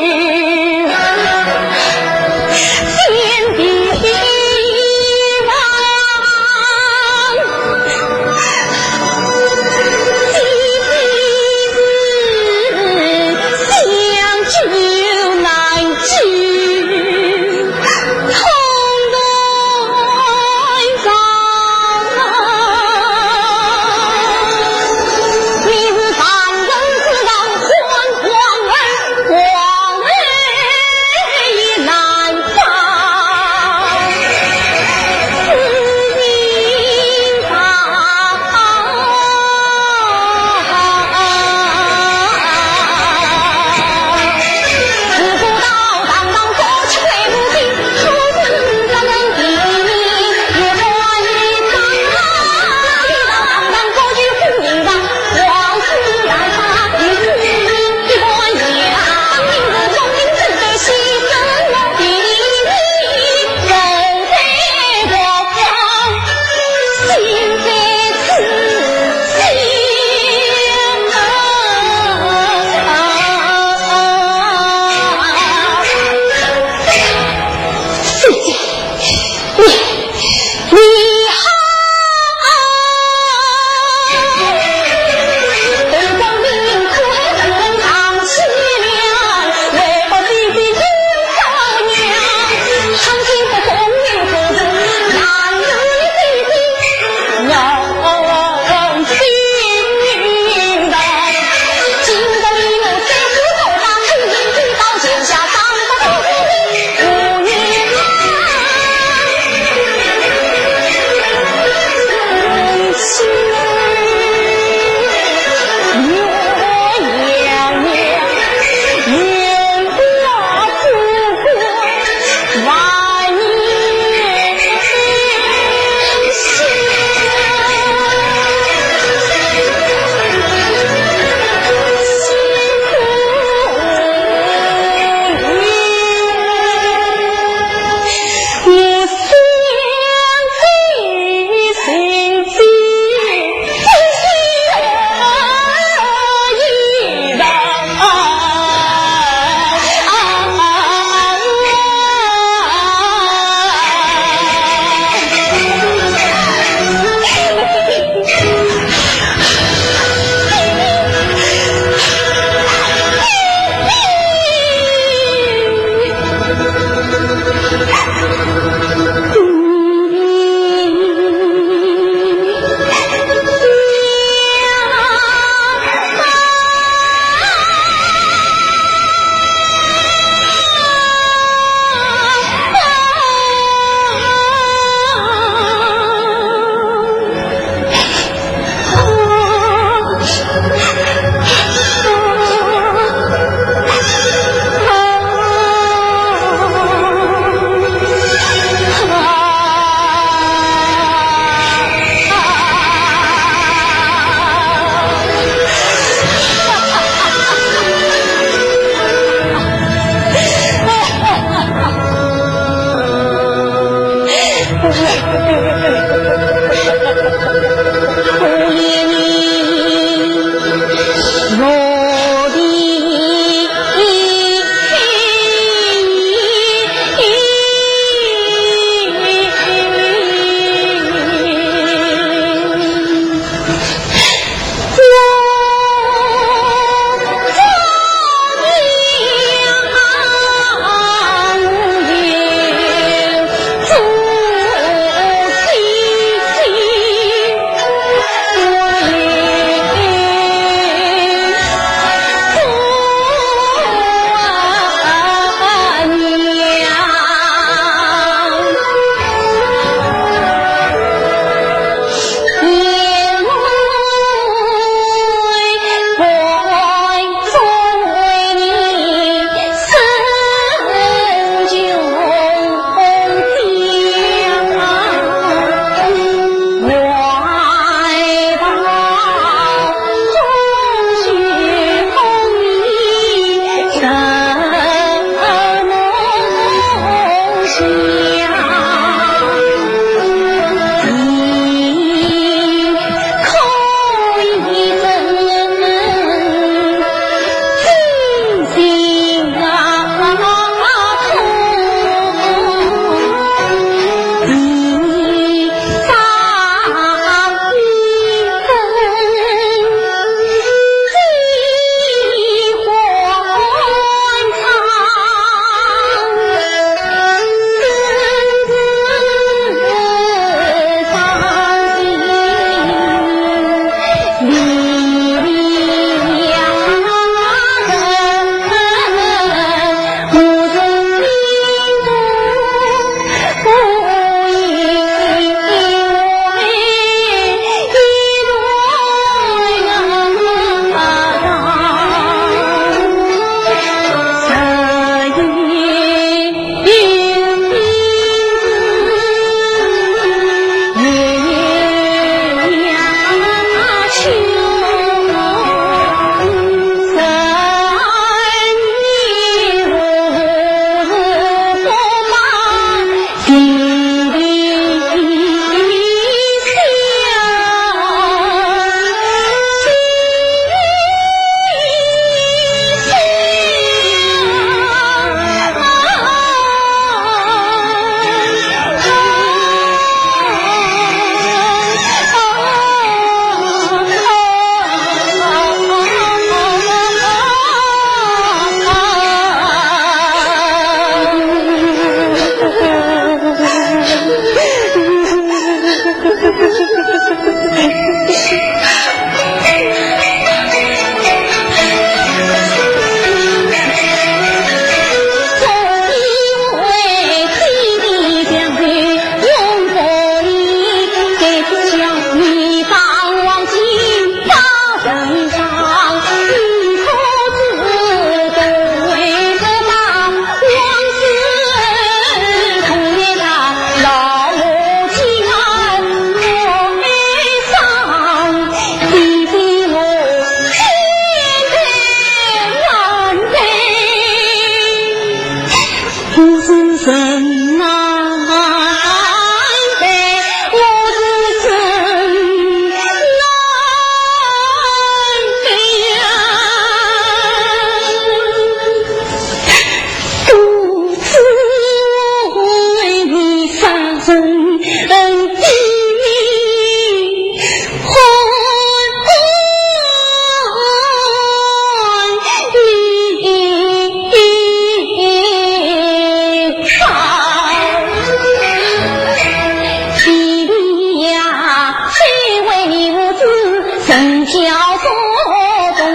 中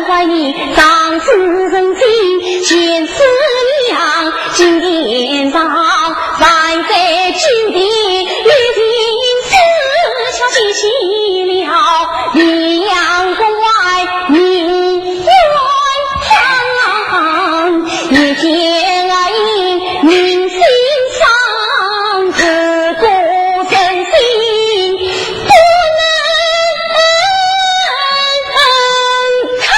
怀你，长子成亲见师娘，金殿上万岁金殿，一定是下起了，李阳关名宣堂，一见啊，名心上，自古人心 不能抗。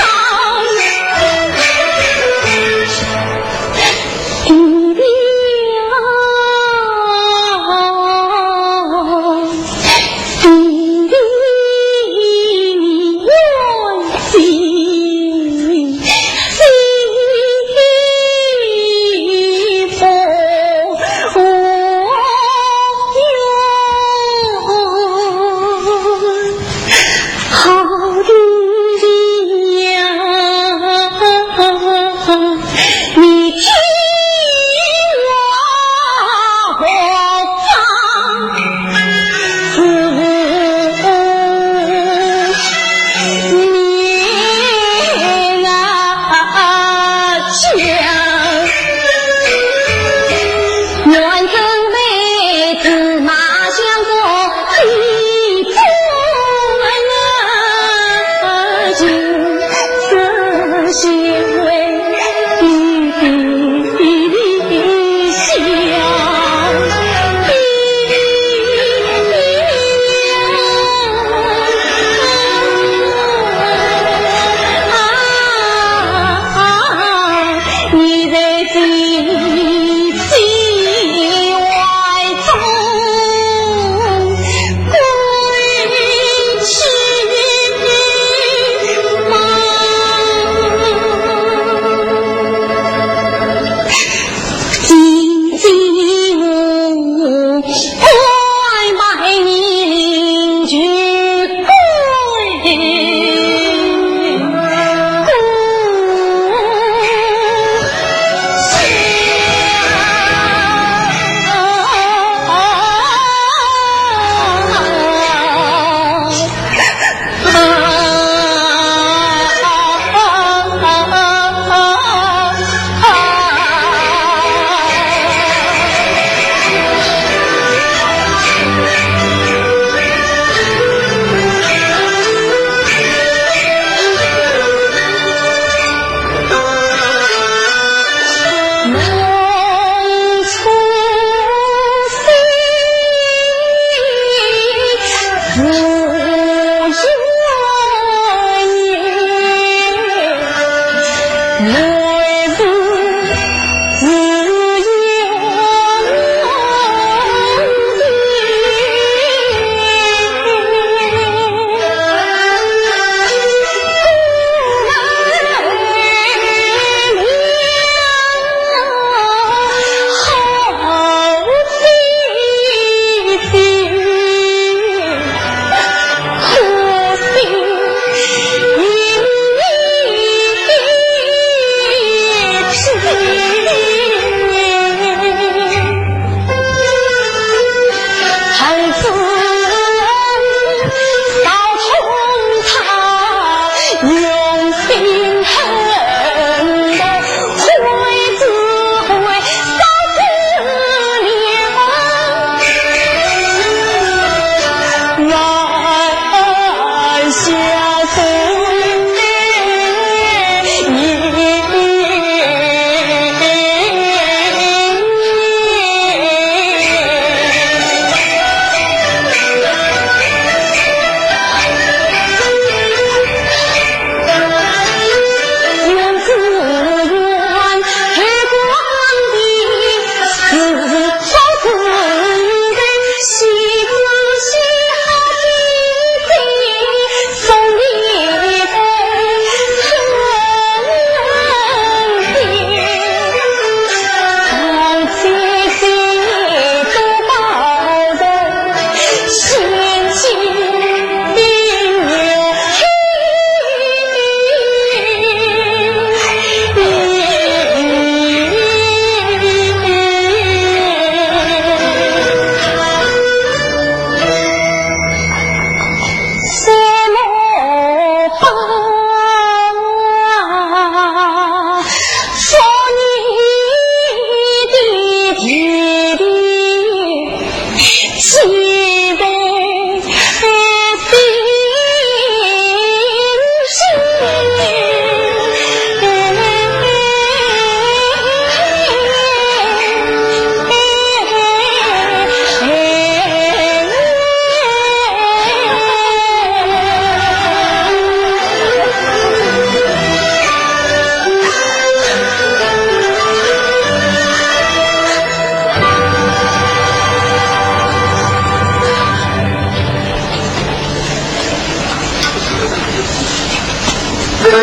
弟弟，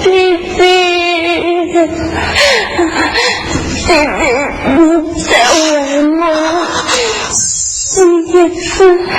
弟弟，你再为我死一次吧。